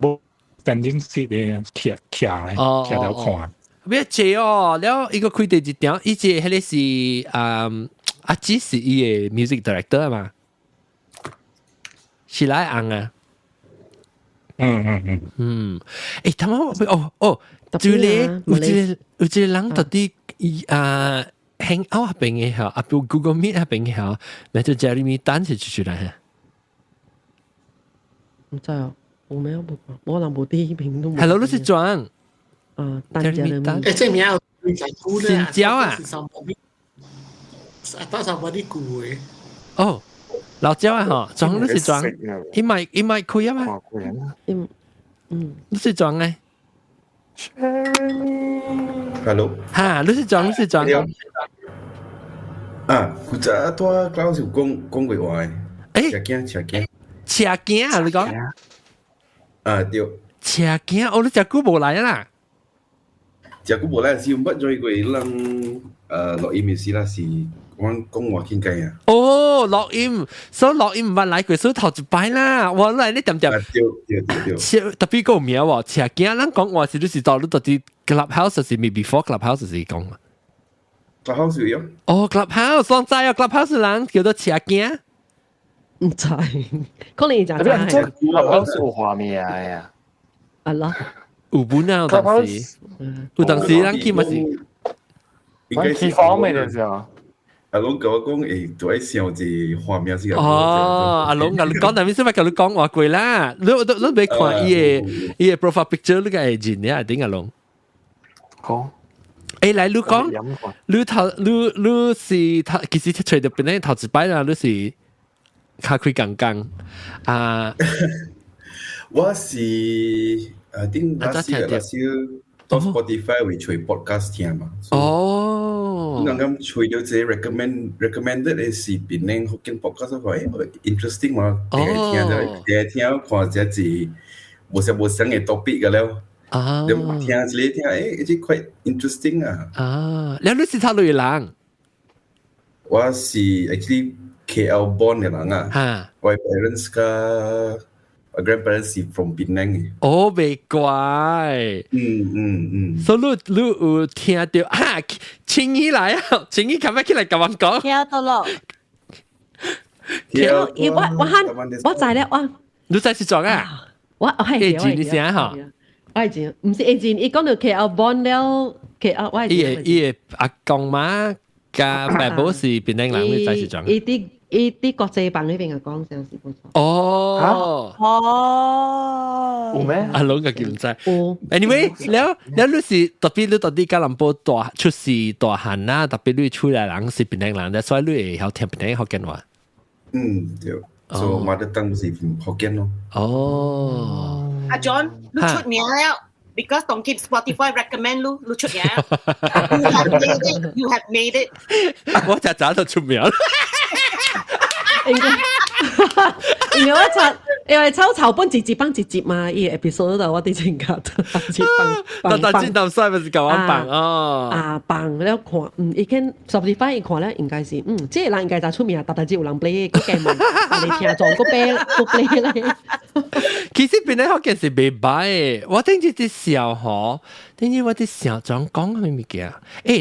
物？無 standing seat 嘅徛徛咧，徛了看。別坐哦，了伊個開第二條，伊這彼個是嗯阿姊是伊個 music director 嘛？是來紅啊？嗯嗯嗯嗯，誒，他們哦哦，就咧有一個有一個人到底啊 Hangout 彼邊嘅嚇，啊，比如 Google Meet 彼邊嘅嚇，那就 Jeremy Tan 是出來嚇。毋知哦，我沒有無，我人無佇彼邊都。 Hello，你是裝？啊，Jeremy Tan。誒，這名新椒啊？啊，到 somebody 估嘅。哦。老椒啊，嗬，裝你是裝，伊咪伊咪開啊嘛，嗯嗯，你是裝嘅？Hello，哈，你是裝，你是裝。啊，古早拄仔老師有講講過話嘅，車囝車囝，車囝啊，你講？啊對，車囝，哦，你誠久無來啦？誠久無來是毋捌做過咱錄音的時啦，是我講話傾偈啊。哦，錄音，所以錄音毋捌來過，所以頭一擺啦。我來你點點？對對對對。特別個名喎，車囝，咱講話是你是到你到底 Clubhouse 是咪 before Clubhouse 是講？Clubhouse 有。哦，Clubhouse，攏知啊，Clubhouse 人叫做車囝。毋知，可能伊就知。 Clubhouse 有畫面啊。啊咯。有本啊，有當時，有當時咱去嘛是。起房未的時候。阿龍共我講，會就愛想一個畫面是。哦，阿龍共你講，但係先咪共你講話過啦。你你你袂看伊个伊个 profile picture，你個會認嘅，頂阿龍。好。誒，來你講，你頭你你是頭，其實揣著邊咧頭一擺啦，你是較開講講啊。我是啊，頂那時那時到 Spotify 會揣 podcast 聽嘛。哦。剛剛揣著這個 recommended 的是檳城福建 podcast，我誒 interesting 嘛，定聽就定聽看這是無啥無啥嘅 topic 個了。啊。聽一個聽，誒，這 quite interesting 啊。啊，你你是佗落人？我是 actually KL born 嘅人啊。哈。我 parents 佮我 grandparents 是 from Penang 嘅。哦，袂怪。所以你你有聽著啊？青衣來啊！青衣琴日起來共我講。聽到咯。聽我我喊我知咧，我。你知是怎啊？我係 A 字你聲吼？我係知，毋是 A 字，伊講到 KL born 了 KL，我係。伊个伊个阿公媽佮爸母是檳城人，你知是怎？伊佇伊佇國際房彼邊講，聲是無錯。哦。哦。有咩？阿龍個叫毋知。有。 Anyway，了了你是特別你到底吉隆坡大出世大漢啦，特別你出來人是檳城人，所以你會曉聽檳城福建話。嗯，對。所以 mother tongue 是福建咯。哦。阿 John，你出名了。Because 當今 Spotify recommend 你，你出名。You have made it. You have made it. 我就早就出名啦。應該，因為我查，因為抽籌本一集放一集嘛，伊個 episode 度我佇前甲一放。但但真頭衰咪是共我放哦。啊，放了看，嗯，伊見 Spotify 伊看了應該是，嗯，這個人應該就出名，逐逐日有人 play，閣加問，你聽做閣 play，閣 play 咧。其實檳城福建是袂歹的，我頂日佇想吼，頂日我佇想怎講啥物件？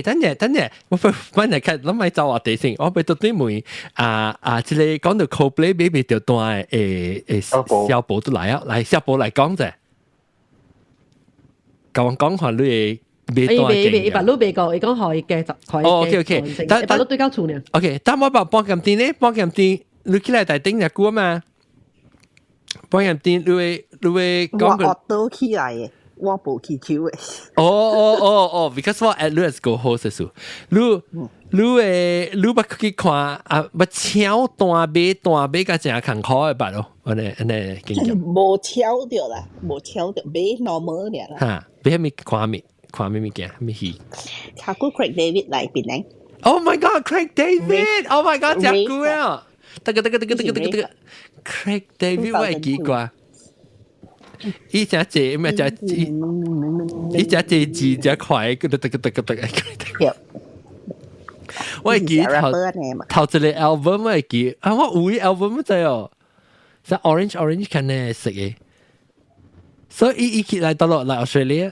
等陣等陣，我翻嚟看，諗咪走話題先，我欲到對問啊啊，這个講到 Coldplay 買袂著單的誒小寶都來啊，來小寶來講者，共我講看你的買單伊袂伊捌你袂過，伊講予伊加十塊。哦，OK OK，但但你對到厝呢？OK，但我把半鹹甜咧，半鹹甜，你起來台頂隻久嘛？半鹹甜，你會講個？我倒起來的，我無去抽的。哦哦哦哦，because 我 at 你 as 個 host 數，你捌去看啊？捌搶單買單買甲誠艱苦的捌咯，按呢按呢經驗。無搶著啦，無搶著買 normal 爾啦。哈，買啥物看物？看咩物件？咩戲？較久 Craig David 來檳城。 Oh my God，Craig David！Oh my God，誠久啊！得個得個得個得個得個得個，Craig David 我會記掛。伊誠濟咩？誠伊誠濟字誠快，個得個得個得個。我會記頭頭一個 album 我會記啊，我有伊 album 知哦，是 Orange Orange 看呢色的，所以伊伊起來到落來 Australia。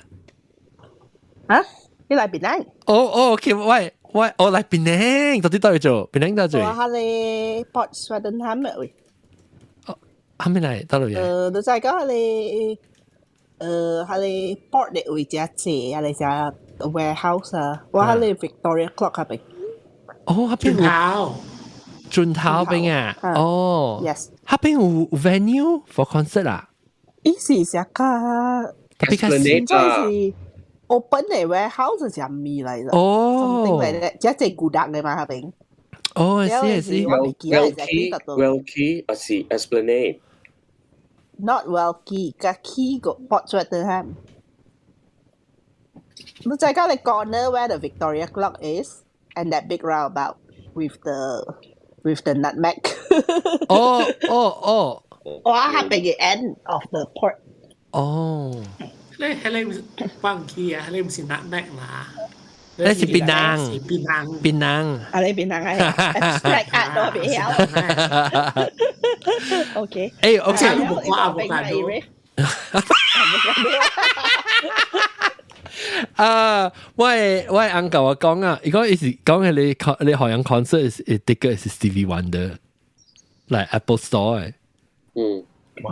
啊？你來檳城？哦哦，OK，喂喂，我來檳城，到底佗位做？檳城佗做？我喺你 Port Swettenham 位。哦，係咪來佗落？你知講你，喺你 port 的位遮濟啊，你只 warehouse 啊，我喺你 Victoria Clock 嗰邊。哦，彼邊轉頭，轉頭邊啊？哦，yes，彼邊有 venue for concert 啊？伊是啥個？特別較真是 open 的 warehouse 是咩來的？哦，something like that，遮濟古董的嘛，彼邊。哦，是是。 Weld Weld Quay 還是 Esplanade？ Not Weld Quay，較起個 Port Swettenham。你知講你 corner where the Victoria Clock is and that big roundabout with the nutmeg。哦哦哦。我彼邊嘅 end of the port。哦。你彼个放棄啊？彼个毋是 nutmeg 啦。彼是檳城，是檳城，檳城。啊，你檳城係 abstract art 都袂曉。OK。誒，OK。我阿無看到。啊！我翁共我講啊，伊講伊是講係你你學樣 concert 是 ticket 是 Stevie Wonder 來 Apple Store 的。哇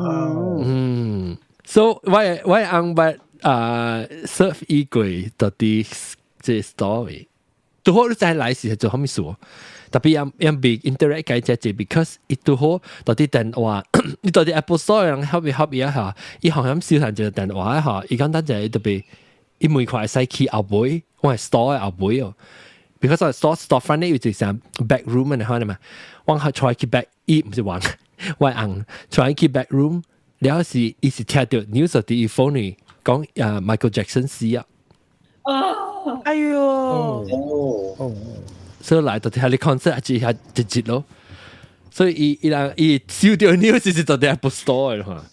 ！So 我翁捌啊 surf 伊過到底這 story，拄好你再來時做啥物事？特別也也未 interact 解這這，because 伊拄好到底電話，你到底 Apple Store 人合伊合伊啊嚇，伊好像小漢一個電話嚇，伊講等陣特別。伊每塊使去後尾，我係 store 後尾哦。because 我 store store front 咧有一個 back room 嘅可能嘛，我係出去 back，伊毋是玩，我翁出去 back room，了是伊是聽著 news 佇伊 phone 裏講啊 Michael Jackson 死啊。哦，哎喲，哦，所以來到底係你 concert 係係直接咯，所以伊伊人伊收著 news 是到底 Apple Store 嘅嘛。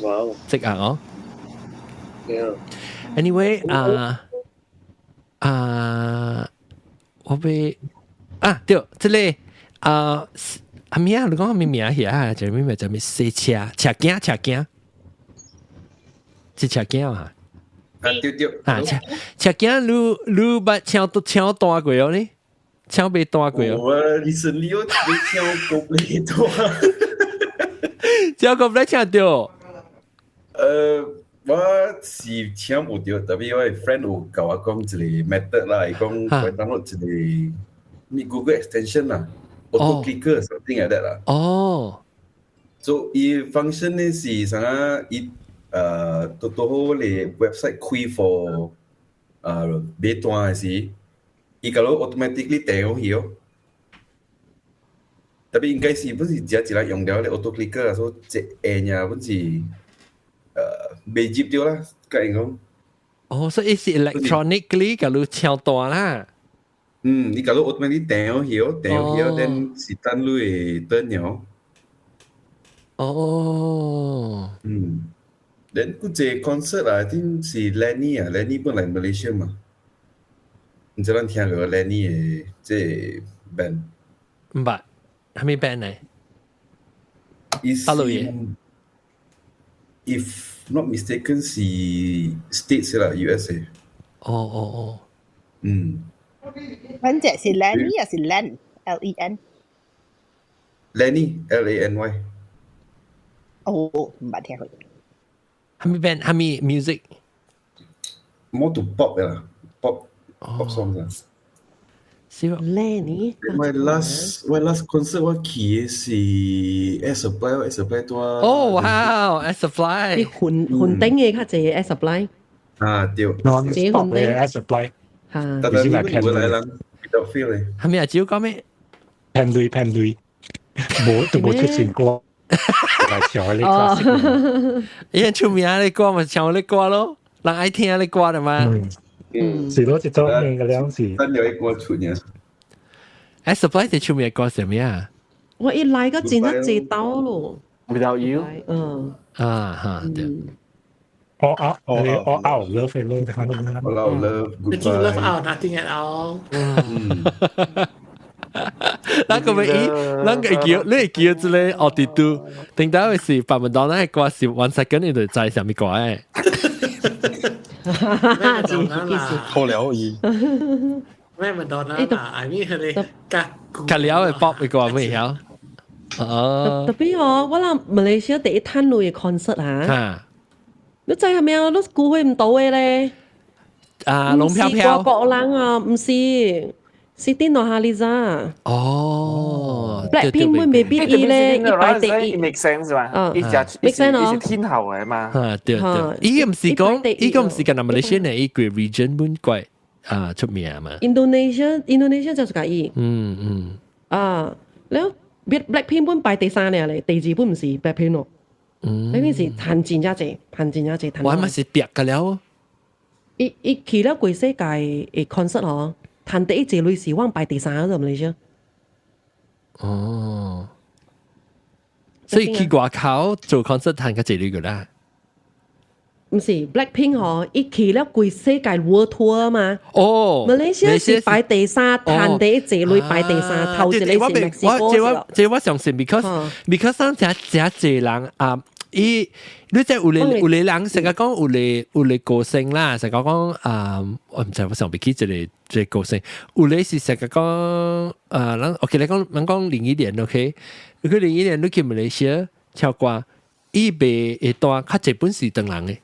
哇，即啊哦。 Yeah. Anyway 啊啊，我欲啊對，這个啊阿咩啊？你講咩名遐？這咩名？叫咩？洗車車鏡車鏡，是車鏡啊？啊對對。啊車車鏡，你你捌搶都搶單過哦？呢？搶袂單過哦？我 recently 我搶過袂單。搶過袂搶著？我是搶無著，特別我的 friend 有共我講一个 method 啦，伊講佢 download 一个咩 Google extension 啦，auto clicker something like that 啦。So 伊 function 呢是啥啊？伊拄拄好你 website 開 for 買單的時，伊共你 automatically 掟去哦。特別應該是本是只一個用了咧 auto clicker 啊，所以一按呀本是袂入著啦，甲𪜶講。哦，所以是 electronically 共你搶單啦。嗯，伊共你 automatically 掟去哦，掟去哦，then 是等你會等了。哦。嗯。then 嗰個 concert 啊，I think 是 Lenny 啊，Lenny 本來 Malaysia 嘛。毋知咱聽過 Lenny 的這個 band？毋捌，啥物 band 呢？伊是大陸嘅。If not mistaken 是 States 啦，USA。哦哦哦，嗯。反正是 Lenny 還是 Len？L E N。 Lany L A N Y。哦，唔捌聽過。係咪 band？係咪 music？ More to pop 啦，pop songs 啊。是 Lenny。我 last concert 我去的是 Air Supply，Air Supply 多。哦，哇，Air Supply。你雲雲頂嘅較濟 Air Supply。啊，對。 Non-stop 嘅 Air Supply。嚇。但係你會來人比較 feel 咧。係咪啊？只要講咩？噴淚噴淚，冇都冇出現過。係唱你 classic。伊人出名的歌咪唱你歌咯，人愛聽你歌的嘛。嗯，是咯，一種嘅兩是。真有一歌出呢。 Air Supply 是出名歌什麼啊？我一來個真係濟刀咯。 Without You。嗯。啊哈，對。 All out, all out love 咯， All out love, goodbye. Love out nothing at all。咱個咪伊，咱個叫，你會叫這個奧迪都，頂到是百萬當那歌是 one second 你就知啥物歌誒。好了伊。咩麥當娜啦？I mean 佢哋夾夾了會 pop 嘅歌咩曉？哦。特別哦，我諗馬來西亞第一攤路嘅 concert 啊，你知係咪啊？你估會唔到嘅咧。啊，龍飄飄。外國人啊，唔是。Siti Nurhaliza。哦。 Blackpink 會未必伊咧，一擺第一。 make sense 嘛？伊只 make sense 哦。伊是天后嚟嘛？啊，對對。伊個唔是講，伊個唔是講馬來西亞伊個 region 本怪啊出名嘛。 Indonesia，Indonesia 就是個伊。啊，了 Blackpink 本排第三咧，第二本唔是 Blackpink 咯。Blackpink 是彈真正濟，彈真正濟。我咪是別個了。伊伊去了規世界的 concert 嗬。彈第一隻類是往排第三個，馬來西亞。哦，所以去外口做 concert 彈較濟類個啦。唔是 Blackpink 嗬，伊去了規世界 world tour 嘛。哦，馬來西亞是排第三，彈第一隻類排第三，頭一個是墨西哥。我這我這我相信，because 上誠誠濟人啊。伊你知有個有個人成日講有個有個歌星啦，成日講啊，我唔知我想唔起這個這個歌星，有個是成日講啊，咱 OK 你講咱講林憶蓮 OK，如果林憶蓮你去馬來西亞唱歌，伊賣會單較濟本是唐人的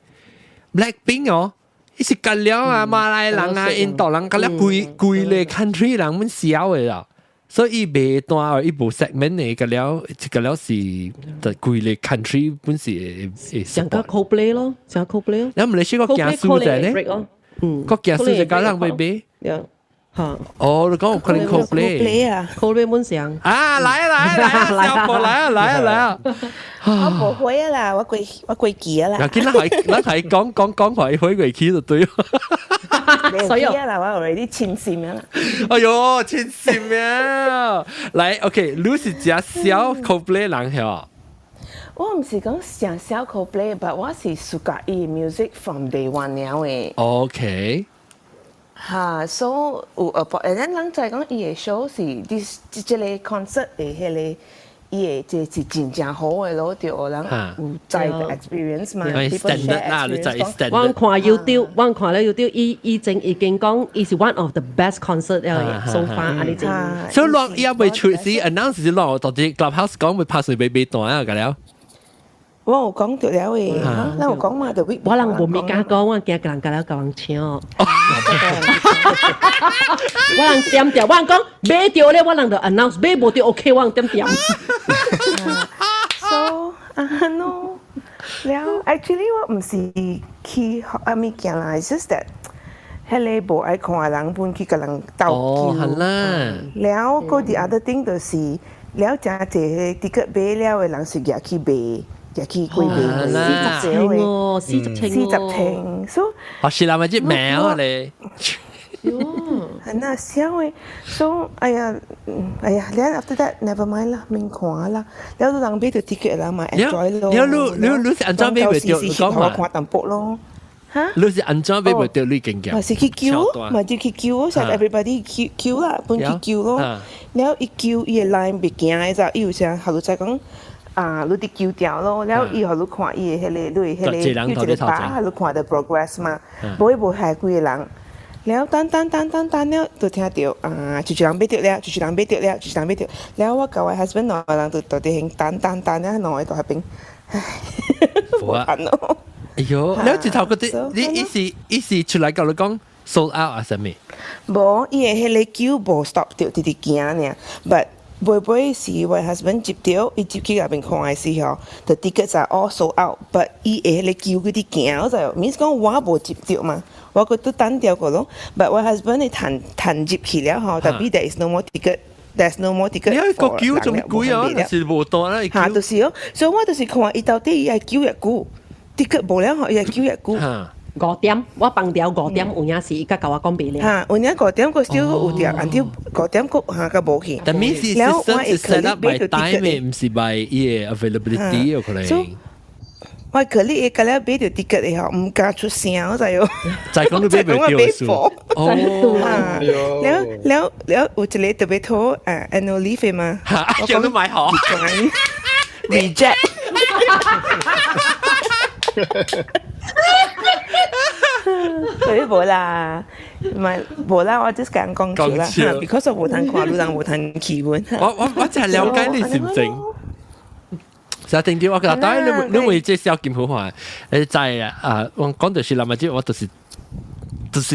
，Blackpink 哦，伊是甲了啊馬來人啊、印度人，甲了規規個 country 人們痟的啦。所以伊賣單伊無 segment 的，個了，個了是就規個 country 本是會像個 Coldplay 咯，像 Coldplay 咯。你唔嚟試過驚輸仔咧？個驚輸就搞人會買。嚇！哦，你講可能 Coldplay 啊，Coldplay 本上。啊，來啊來啊來啊，小寶來啊來啊來啊！我無會啊啦，我過我過記啊啦。嗱，見咱係咱係講講講佢開過去就對。所以啊啦，我 already 清心啊啦。哎喲，清心啊！來，OK，你是食小 Coldplay 人係我唔是講上小 Coldplay，but 我是 suka 伊 music from day one 了嘅。 嚇，所以有 about，and then 人在講伊的 show 是 this 這個 concert 的迄個。伊的這是真正好的咯，對人有在 experience 嘛，people share experience。我看 YouTube，我看了 YouTube，伊以前已經講，伊是 one of the best concert 了，so far 按呢種。所以啷伊也未出時 announce 是啷，到底 Clubhouse 講會拍水俾俾單啊，個了。我有講到了嘅，咱有講嘛，就我人無物敢講，我驚人家了共人搶。我人點掉，我人講買著咧，我人就 announce 買無著 OK，我人點點。 So 啊 no，了 actually 我唔是去學啊物件啦，it's just that 彼個無愛看的人本去共人鬥哦，係啦。了個 the other thing 就是，了誠濟彼個 ticket 買了的人是舉去賣。入去過賣 40千哦，40千 40千，所以哦，是啦，咪只貓咧。係那小的，所以哎呀，哎呀，then after that never mind 啦，免看啦，了人買著 ticket 人嘛 enjoy 咯。了你你你是按怎買袂著？講嘛？看淡薄咯。嚇？你是按怎買袂著？你經驗？嘛是去 queue，嘛就去 queue，所以 everybody queue queue 啦，本去 queue 咯。了伊 queue 伊的 line 袂行的，就伊有啥後來再講。啊，你佇舊條咯，了伊予你看伊的彼個，你的彼個有一個把，你看到 progress 嘛，無伊無害幾個人。了等等等等等了，就聽著啊，一一人買著了，一一人買著了，一一人買著。了我佮我 husband 兩個人就佇佇等等等了，兩個佇彼邊，唉，無等咯。哎喲，了一頭嗰啲，你伊是伊是出來共你講 sold out 啊，啥物？無，伊的彼個 queue 無 stop 著，直直行爾。But 尾尾是我 husband 接著，伊接去內邊看的時候，the tickets are all sold out，but 伊的彼個 queue 閣佇行，我就 means 講我無接著嘛，我閣拄等著過咯。But 我 husband 伊趁趁入去了吼，tapi there is no more ticket。There's no more ticket。你個 queue 這麼貴啊？是無單啦。嚇，就是哦，所以我就是看伊到底伊愛 queue 偌久，ticket 無了吼，伊愛 queue 偌久。 5點，我放掉5點，有影是伊才共我講袂了。嚇，有影五點個少有掉，按照五點個嚇個無去。但係是 system 是 set up by time，毋是 by 伊个 availability 有可能。我可能會甲了買著 ticket 的吼，毋敢出聲，我知哦。再講你買袂著數。哦。了了了，有一個特別討啊，annual leave 嘛。我講你買好。 Reject。所以無啦，唔係無啦，我 just 講講笑啦，because 我無通看，你人無通去阮。我就係了解你心情。實定啲，我覺得當然你你會這小金好看，你知啊？我講就是啦嘛，即我就是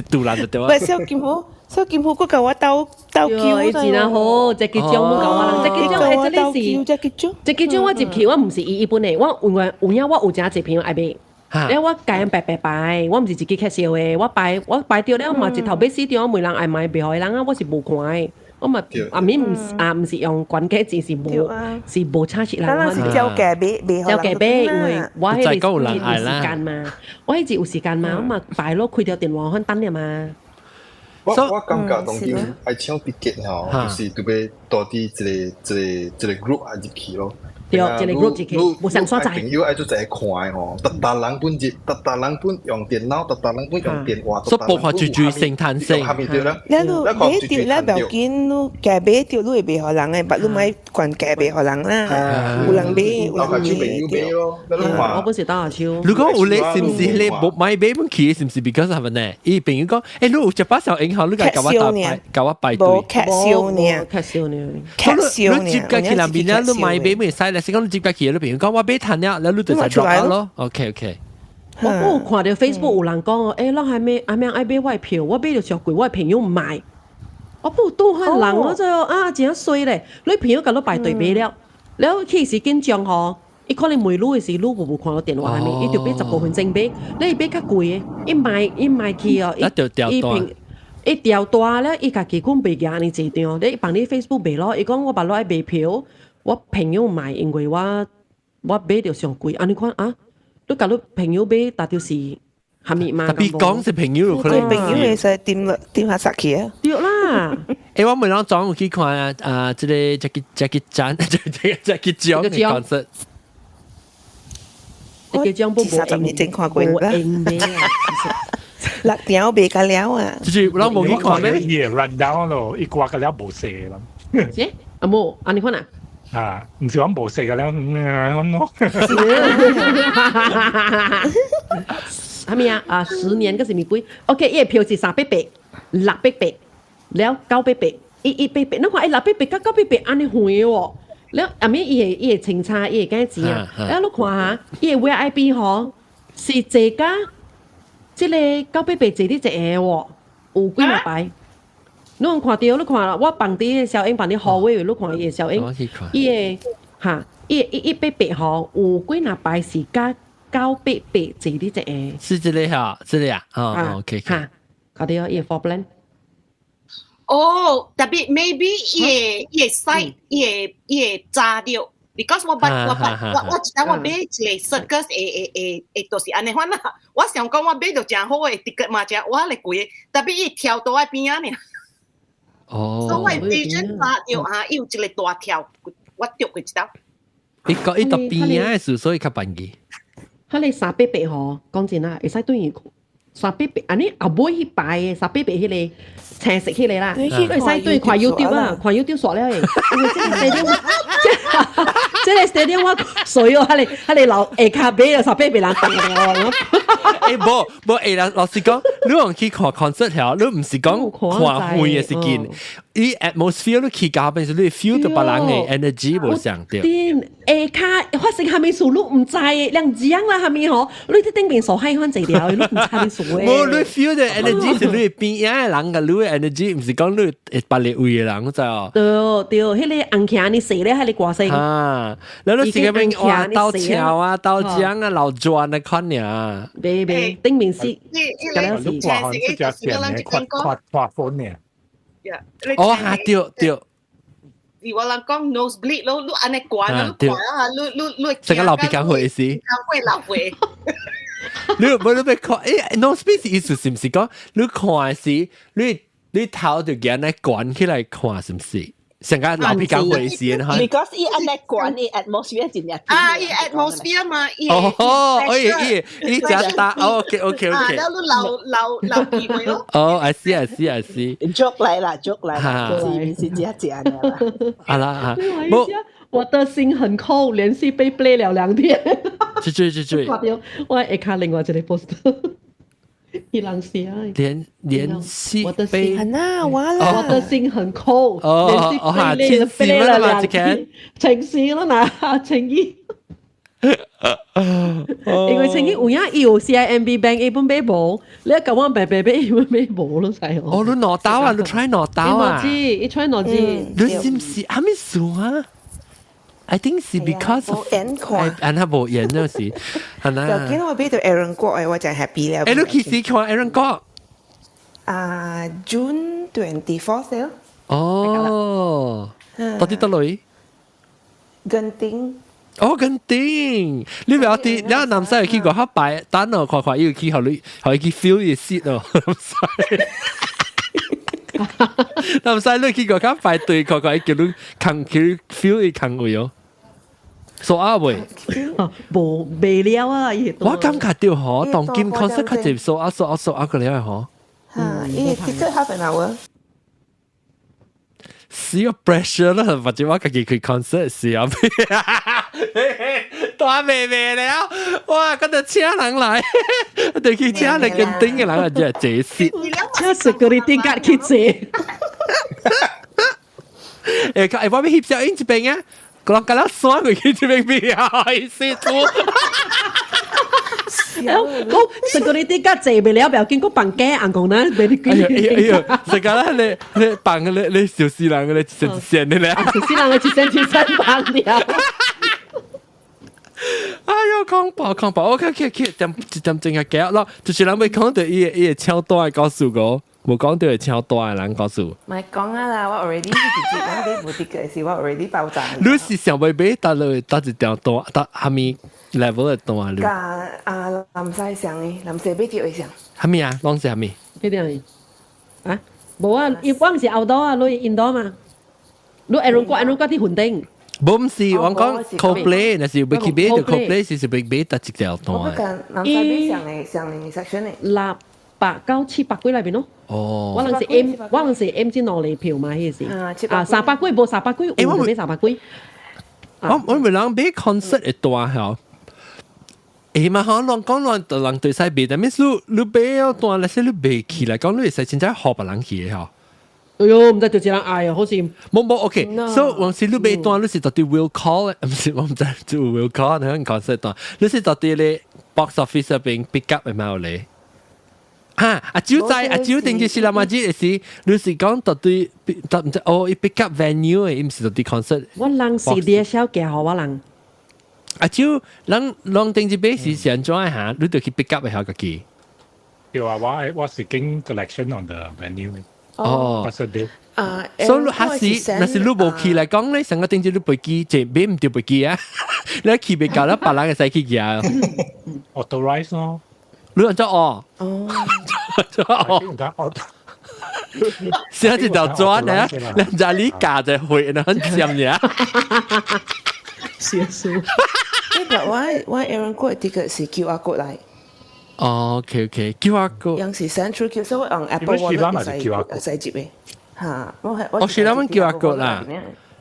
杜蘭就對啊。喂，小金虎，小金虎，閣共我鬥鬥叫，伊真好，這個獎冇共我人，這個獎欸，這裡是，這個獎，這個獎我入去，我毋是伊一本的，我有影有影，我有誠濟朋友愛買。了我共𪜶排排排，我毋是自己客燒的，我排我排著了嘛，一頭欲死著，我問人愛買袂予人啊，我是無看的。我嘛阿咪毋是啊，毋是用懸價錢是無是無差是人。咱是照價買，照價買，因為我彼個有時間嘛，我彼時有時間嘛，我嘛排咯，開著電話反等了嘛。我感覺當今愛搶 ticket 吼，就是特別多佇一個一個一個 group 愛入去咯。對，一個 group 入去，無相所在。朋友愛做一個看的吼，逐逐人本入，逐逐人本用電腦，逐逐人本用電話，所以無看最最生彈性。對啦。你買著了不要緊，你價買著你會賣予人的，但你莫懸價賣予人啦。有人買，有人買。買咯。我本是打下手。如果有你是毋是你無買買本去，是毋是 because 係咪呢？伊朋友講，欸，你有一把小銀行，你共共我打牌，共我排隊。無客燒呢，客燒呢，客燒呢。你接過去那邊咧，你買買會使咧，是講你接過去，你朋友講我買趁了，你就使 drop 咯。OK OK。我有看著 Facebook 有人講哦，欸，咱還沒還沒愛買我的票，我買著上貴，我的朋友毋買。我不拄番人，我就啊真衰咧，你朋友共你排隊買了，了去時緊張吼，伊可能問你的時，你無看到電話內面，伊就買15分鐘買，你買較貴的，伊賣伊賣去哦，伊平伊調大了，伊家己講袂贏呢濟張，你放你 Facebook 賣咯，伊講我目落愛賣票，我朋友買，因為我我買著上貴，按呢款啊，你共你朋友買，但就是蝦米嘛？特別講是朋友，可能朋友會使點落點下殺去啊！對啦，欸，我每人總有去看啊，這個 Jackie Jackie Chan，Jackie Chan 嘅 concert。這個獎不無 30年前看過啦，六條袂甲了啊！就是我無去看咩？伊 run down 咯，伊掛個了無勢啦。是啊，無按呢款啊？啊，毋是講無勢個了，咁咯。啥物啊？啊，10年閣是物幾？OK，伊个票是300八、600八，了900八、118八。你看，欸，600八佮900八按呢遠哦。了後尾伊會伊會清查，伊會幾錢啊？了你看下，伊个 VIP 吼是坐甲這個900八坐佇一個喎，有幾若排？你有看著？你看我放佇个小英放佇號位，你看伊个小英，伊个哈，伊个118八吼，有幾若排是佮900八坐佇一個。是這個哈，這個啊，哦，OK，哈，看著伊個 floor plan。哦，特別 maybe 伊個伊個 site 伊個伊個炸掉，because 我捌我捌我我一我買一個 circus 會會會會就是按呢款啦。我想講我買著誠好的 ticket 嘛，誠我咧貴，特別伊跳倒喺邊仔爾。哦。所以 vision 炸掉啊，伊有一個大跳，我著過一道。伊個伊到邊仔的時，所以較便宜。佢哋300八吼，講真啊，會使對伊300八，按呢後尾彼排的300八彼個，青色起嚟啦，你使對看 YouTube 啊，看 YouTube 刷了嘅，因為這個 stadium，這個 stadium 我所有佢哋留下跤尾啊，十八被人掟嘅。欸，無無欸啦，老實講，你講去看 concert 條，你毋是講看遠嘅是見，伊 atmosphere 你去到邊時，你 feel 到別人嘅 energy 無相對。對，下跤發生啥物事，你毋知，兩樣啦，啥物吼，你佇頂邊傻閪款坐了，你毋知啥物事嘅。無，你 feel 到 energy 是你邊仔嘅人嘅，你嘅 energy 毋是講你別個位嘅人，知哦？對對，彼個紅旗你死咧，彼個歌聲。啊，然後你是個邊哇，鬥笑啊，鬥獎啊，老轉啊，款爾。袂袂，頂面是，你看韓式只線嘅，看看看風呢。哦，哈對對。是我人講 nosebleed 咯，你按呢關啊，你看啊，你你你。成個老鼻孔血是。會流血。你無你欲看，欸，nosebleed 意思是毋是講你看時，你你頭就按呢懸起來看，是毋是？成個流鼻孔血時，哈。Because 伊按呢懸，伊 atmosphere 真正。啊，伊 atmosphere 嘛，伊。哦，伊伊伊真大，OK OK OK。啊，你流流流鼻血咯。哦，I see I see I see。 joke 來啦，joke 來啦，是是真正的啦。啊啦啊，冇。我的心很空，連續被 play 了2天。對對對對。我下跤另外一個 post。伊人寫。連連續被。啊，我啦。我的心很空，哦哦，連續被 play 了2天，情死啦嗱，情意。因為情意有影伊有 CIMB Bank 伊本買無，你一舊我白白買伊本買無咯，使哦。你攞刀啊？你 try 攞刀啊？伊 try 攞字，你是毋是啥物事啊？I think 是 because 無緣看，按他無緣就是，係啦。就見我俾到 Aaron 郭嘅，我就 happy 了。欸，你幾時看 Aaron 郭？啊，June 24 咯。哦，到底佗落？genting。哦，genting，你不要啲，你南西去過，較擺等我看看，伊去予你，予伊去 feel 伊 seat 哦，南西你去過較排隊看看，伊叫你扛去 feel 伊空位哦。數啊未？無未了啊！伊我感覺到嗬，當今 concert 較濟數啊數啊數啊個了嗬。嚇，伊 ticket half an hour。死個 pressure 啦，或者我家己開 concert 時啊，大妹妹了，哇！嗰度請人來，就去請嚟跟頂嘅人啊，真係坐死。請 security guard 去坐。誒，欸，我欲翕相影這邊啊，講甲咱山過去這邊邊啊，意思做。講 security guard 坐袂了，不要緊，閣放假紅講咱俾你哎呀哎呀，這個啦，你你放你你小死人，你一線一線的咧。小死人嘅一線一線放了。哎喲，恐怖恐怖！OK OK OK，點一點鐘嘅記咯，就是人欲講到伊個伊個超大嘅故事個，無講到會超大嘅人故事。唔係講啊啦，我 already 直接我買無 ticket 時，我 already 爆炸。你是想欲買佗落佗一條單，佗啥物 level 的單你？佮啊，南西上的，南西買著的上。啥物啊？攏是啥物？幾點？啊？無啊，伊我毋是 outdoor 啊，你 indoor 嘛？你 Aaron 哥，Aaron 哥佇雲頂。無毋是，我講 Coldplay，若是欲去買就 Coldplay 是是欲買佗一條單。我講南西買上的上的 section 的。600到700幾內邊咯。哦。我人是 M，我人是 M 之兩個票嘛，彼時。啊，三百幾無三百幾，有買三百幾。我我問人買 concert 會單吼。欸嘛，嗬，亂講亂，就人對使買，但係你你買了單，那些你買起來講，你會使真正予別人去的嗬。哎喲，毋知就一人愛啊，好似無無 OK，所以往時你買單，你是到底 will call，毋是我毋知做 will call，你講 concert 單，你是到底咧 box office 入邊 pick up 的嘛有咧？哈，阿蕉知阿蕉定住是啦嘛，只是你是講到底，到毋知哦，伊 pick up venue 的，伊毋是到底 concert。我人是 DHL 寄予我人。阿蕉，人攏定住買是是按怎哈？你就去 pick up 的下家己。對啊，我我是經 collection on the venue。哦，啊，所以還是若是你無去來講咧，上個頂住你飛機，這買毋著飛機啊，你去袂到啦，別人會使去寄。 Authorize 咯，你按怎哦？哦，哦，寫一條紙呢，人家你教就會，很尖呀。寫書。欸，我我 Aaron 過的 ticket 是 QR code 來。哦，OK OK，QR code。有時 send through Q，所以用 Apple Wallet 會使接嘅。嚇，我係我是諗 QR code 啦。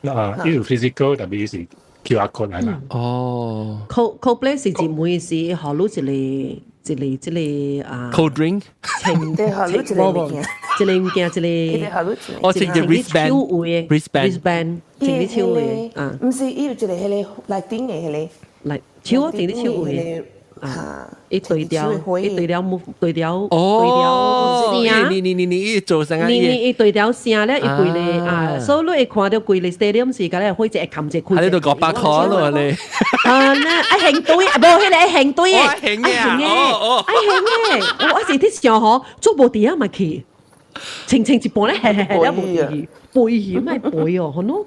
啊，呢度 physical 特別是 QR code 嚟啦。哦。 Coldplay 是一每時予你一個一個啊。 Cold drink。清對，予你一個物件。一個物件，一個。我穿隻 wristband。 wristband。wristband，穿你手嘅啊。毋是，伊有一個彼個 lighting 的彼個。來手啊，穿你手嘅。啊！一對調，一對調木，對調，哦，對調聲。你你你你做聲啊！你你一對調聲咧，伊規個啊，所以你會看到規個 stadium 是甲咧火一會冚一開。喺呢度500塊咯你。啊，那愛行隊啊，無彼個愛行隊的，愛行嘅，哦哦，愛行嘅。我是佇想吼，做無佇啊嘛去，清清一半咧，嘿嘿嘿，了無佇去，背去莫背哦，好喏。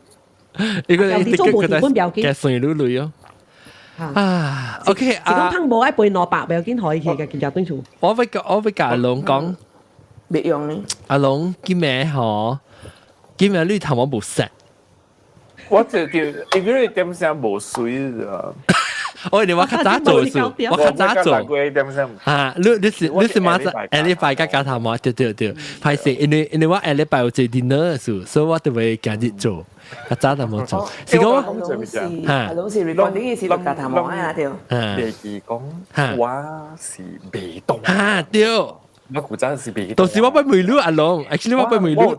呢個你做無佇本不要緊。嘅算女女哦。啊，OK 是講胖無愛背200，不要緊，可以去嘅，見對厝。我會甲阿龍講，別用呢。阿龍今暝嗬，今暝你頭毛無 set。我就叫，因為點聲無水啊。我哋我較早做數，我較早做。啊，你是馬上下禮拜加加頭毛，對對對，歹勢，因為我下禮拜有做 dinner 數，所以我就會今日做，較早就冇做。是講嚇，老師 recording 是錄加頭毛啊對。未記講，我是未動。嚇對。我古早是未。到時我不問你阿龍，actually 我不問你。我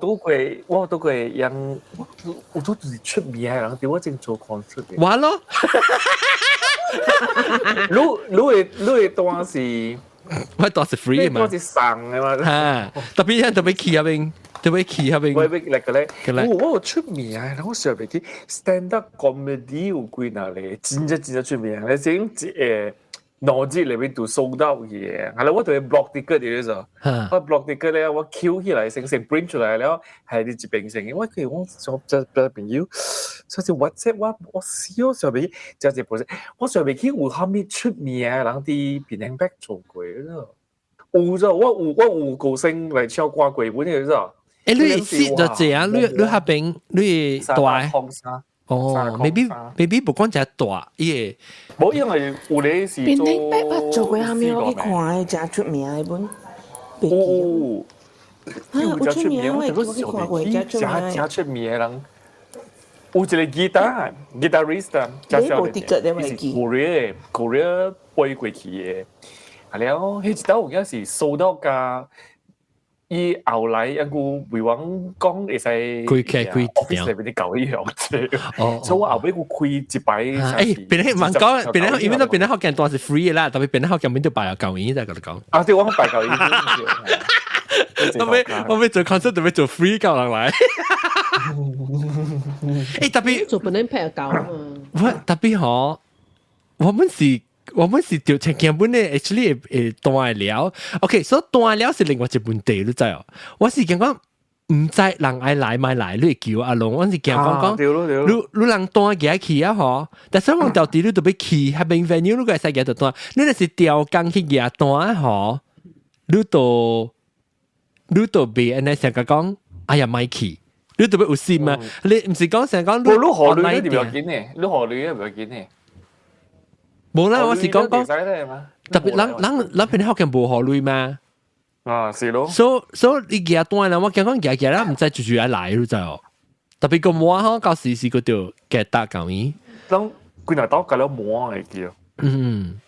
都過人，我都是出名的人，對我正做 concert。我咯。你你會當是，我當是 free 嘛，當是送的嘛。嚇，特別人特別去嗰邊，特別去嗰邊。我我嚟個咧，我有出名啊！我上面去 stand up comedy 有幾若個，真正真正出名。你先一個2日裏面都收到嘅，係啦，我對 block ticket 嘅啫，我 block ticket 咧，我 Q 起來，成成 print 出來了，係你一邊成，我佢我上這這朋友，所以 WhatsApp 我笑上面，這這不是，我上面去有蝦米出名嘅人佇檳城北做過咯，有咗我有高聲來唱歌過本嘅啫。誒，你識就這樣，你那邊你大？哦，maybe 不管只大，伊個無因為有咧是做。檳城北做過蝦米？我去看的，真出名的本。哦，有真出名，我去看過，真出名。真出名的人，有一個吉他 guitarist，真少年，伊是 Korea Korea 飛過去的，啊了，彼一道有影是收到甲。伊後來一個為王講會使開開開 office 裏邊啲舊衣樣所以我後尾佢開一擺。誒，別人問講，別人因為都別人學鏡當是 free 啦，特別別人學鏡邊都擺舊衣在嗰度講。啊，對，我擺舊衣。我欲做 concert 特別做 free 教人來。誒，特別做本來拍舊嘛。我特別嗬，我們是條前根本咧，actually 會斷了。OK，所以斷了是另外一問題，你知哦。我是驚講毋知人愛來莫來，你會叫阿龍。我是驚講講，你你人單行去啊嗬，但是我到底你都欲去，彼邊 venue 你個會使行到單，你若是調工去舉單嗬，你都袂按呢成個講，哎呀莫去，你都欲有心啊！你毋是講成講你何女你唔要緊呢？你何女唔要緊呢？無啦，我是講講，特別咱咱咱邊學鏡無予鐳嘛？啊，是咯。所以你舉單啦，我驚講舉舉啦，毋知就就愛來，你知哦。特別個滿吼，到時是個就夾搭舊伊。咱幾若刀夾了滿會記。嗯。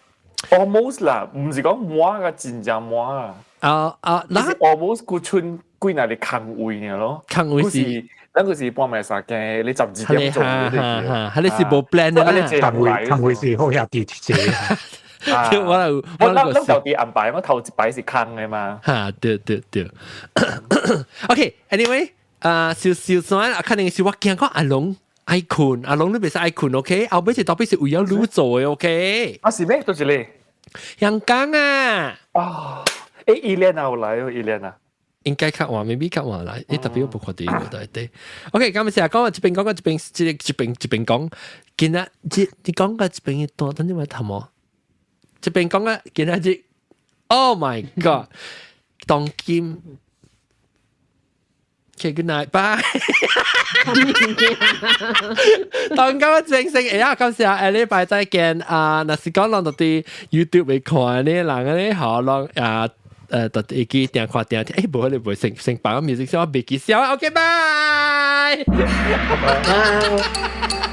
Almost 啦，毋是講滿個真正滿啊。啊啊，那 almost 佢剩幾若個空位爾咯。空位是。咱個是半暝3更，你12點鐘。哈哈哈！你是無 plan 的啦。空位是好兄弟一個。我我咱咱到底安排，我頭一擺是空的嘛。哈，對對對。OK，anyway，啊，小小算啊，肯定是我驚講阿龍愛睏，阿龍你袂使愛睏，OK？後尾是特別是為咗你做的，OK？啊是咩？就是你。香港啊。啊，誒，伊蓮啊有來哦，伊蓮啊。應該較晚，maybe 較晚來，你特別我無看到個對對。OK，咁成日講這邊講個這邊，這個這邊這邊講，今仔日你講個這邊多，等陣我頭毛。這邊講個今仔日，Oh my God，當今 OK，good night，bye。當今日正式會啊，感謝下禮拜再見啊！若是講人到佇 YouTube 會看呢，人咧好攏啊特會記訂看訂聽，欸，無可能袂成成放 music 先，我袂記笑，OK，拜。拜。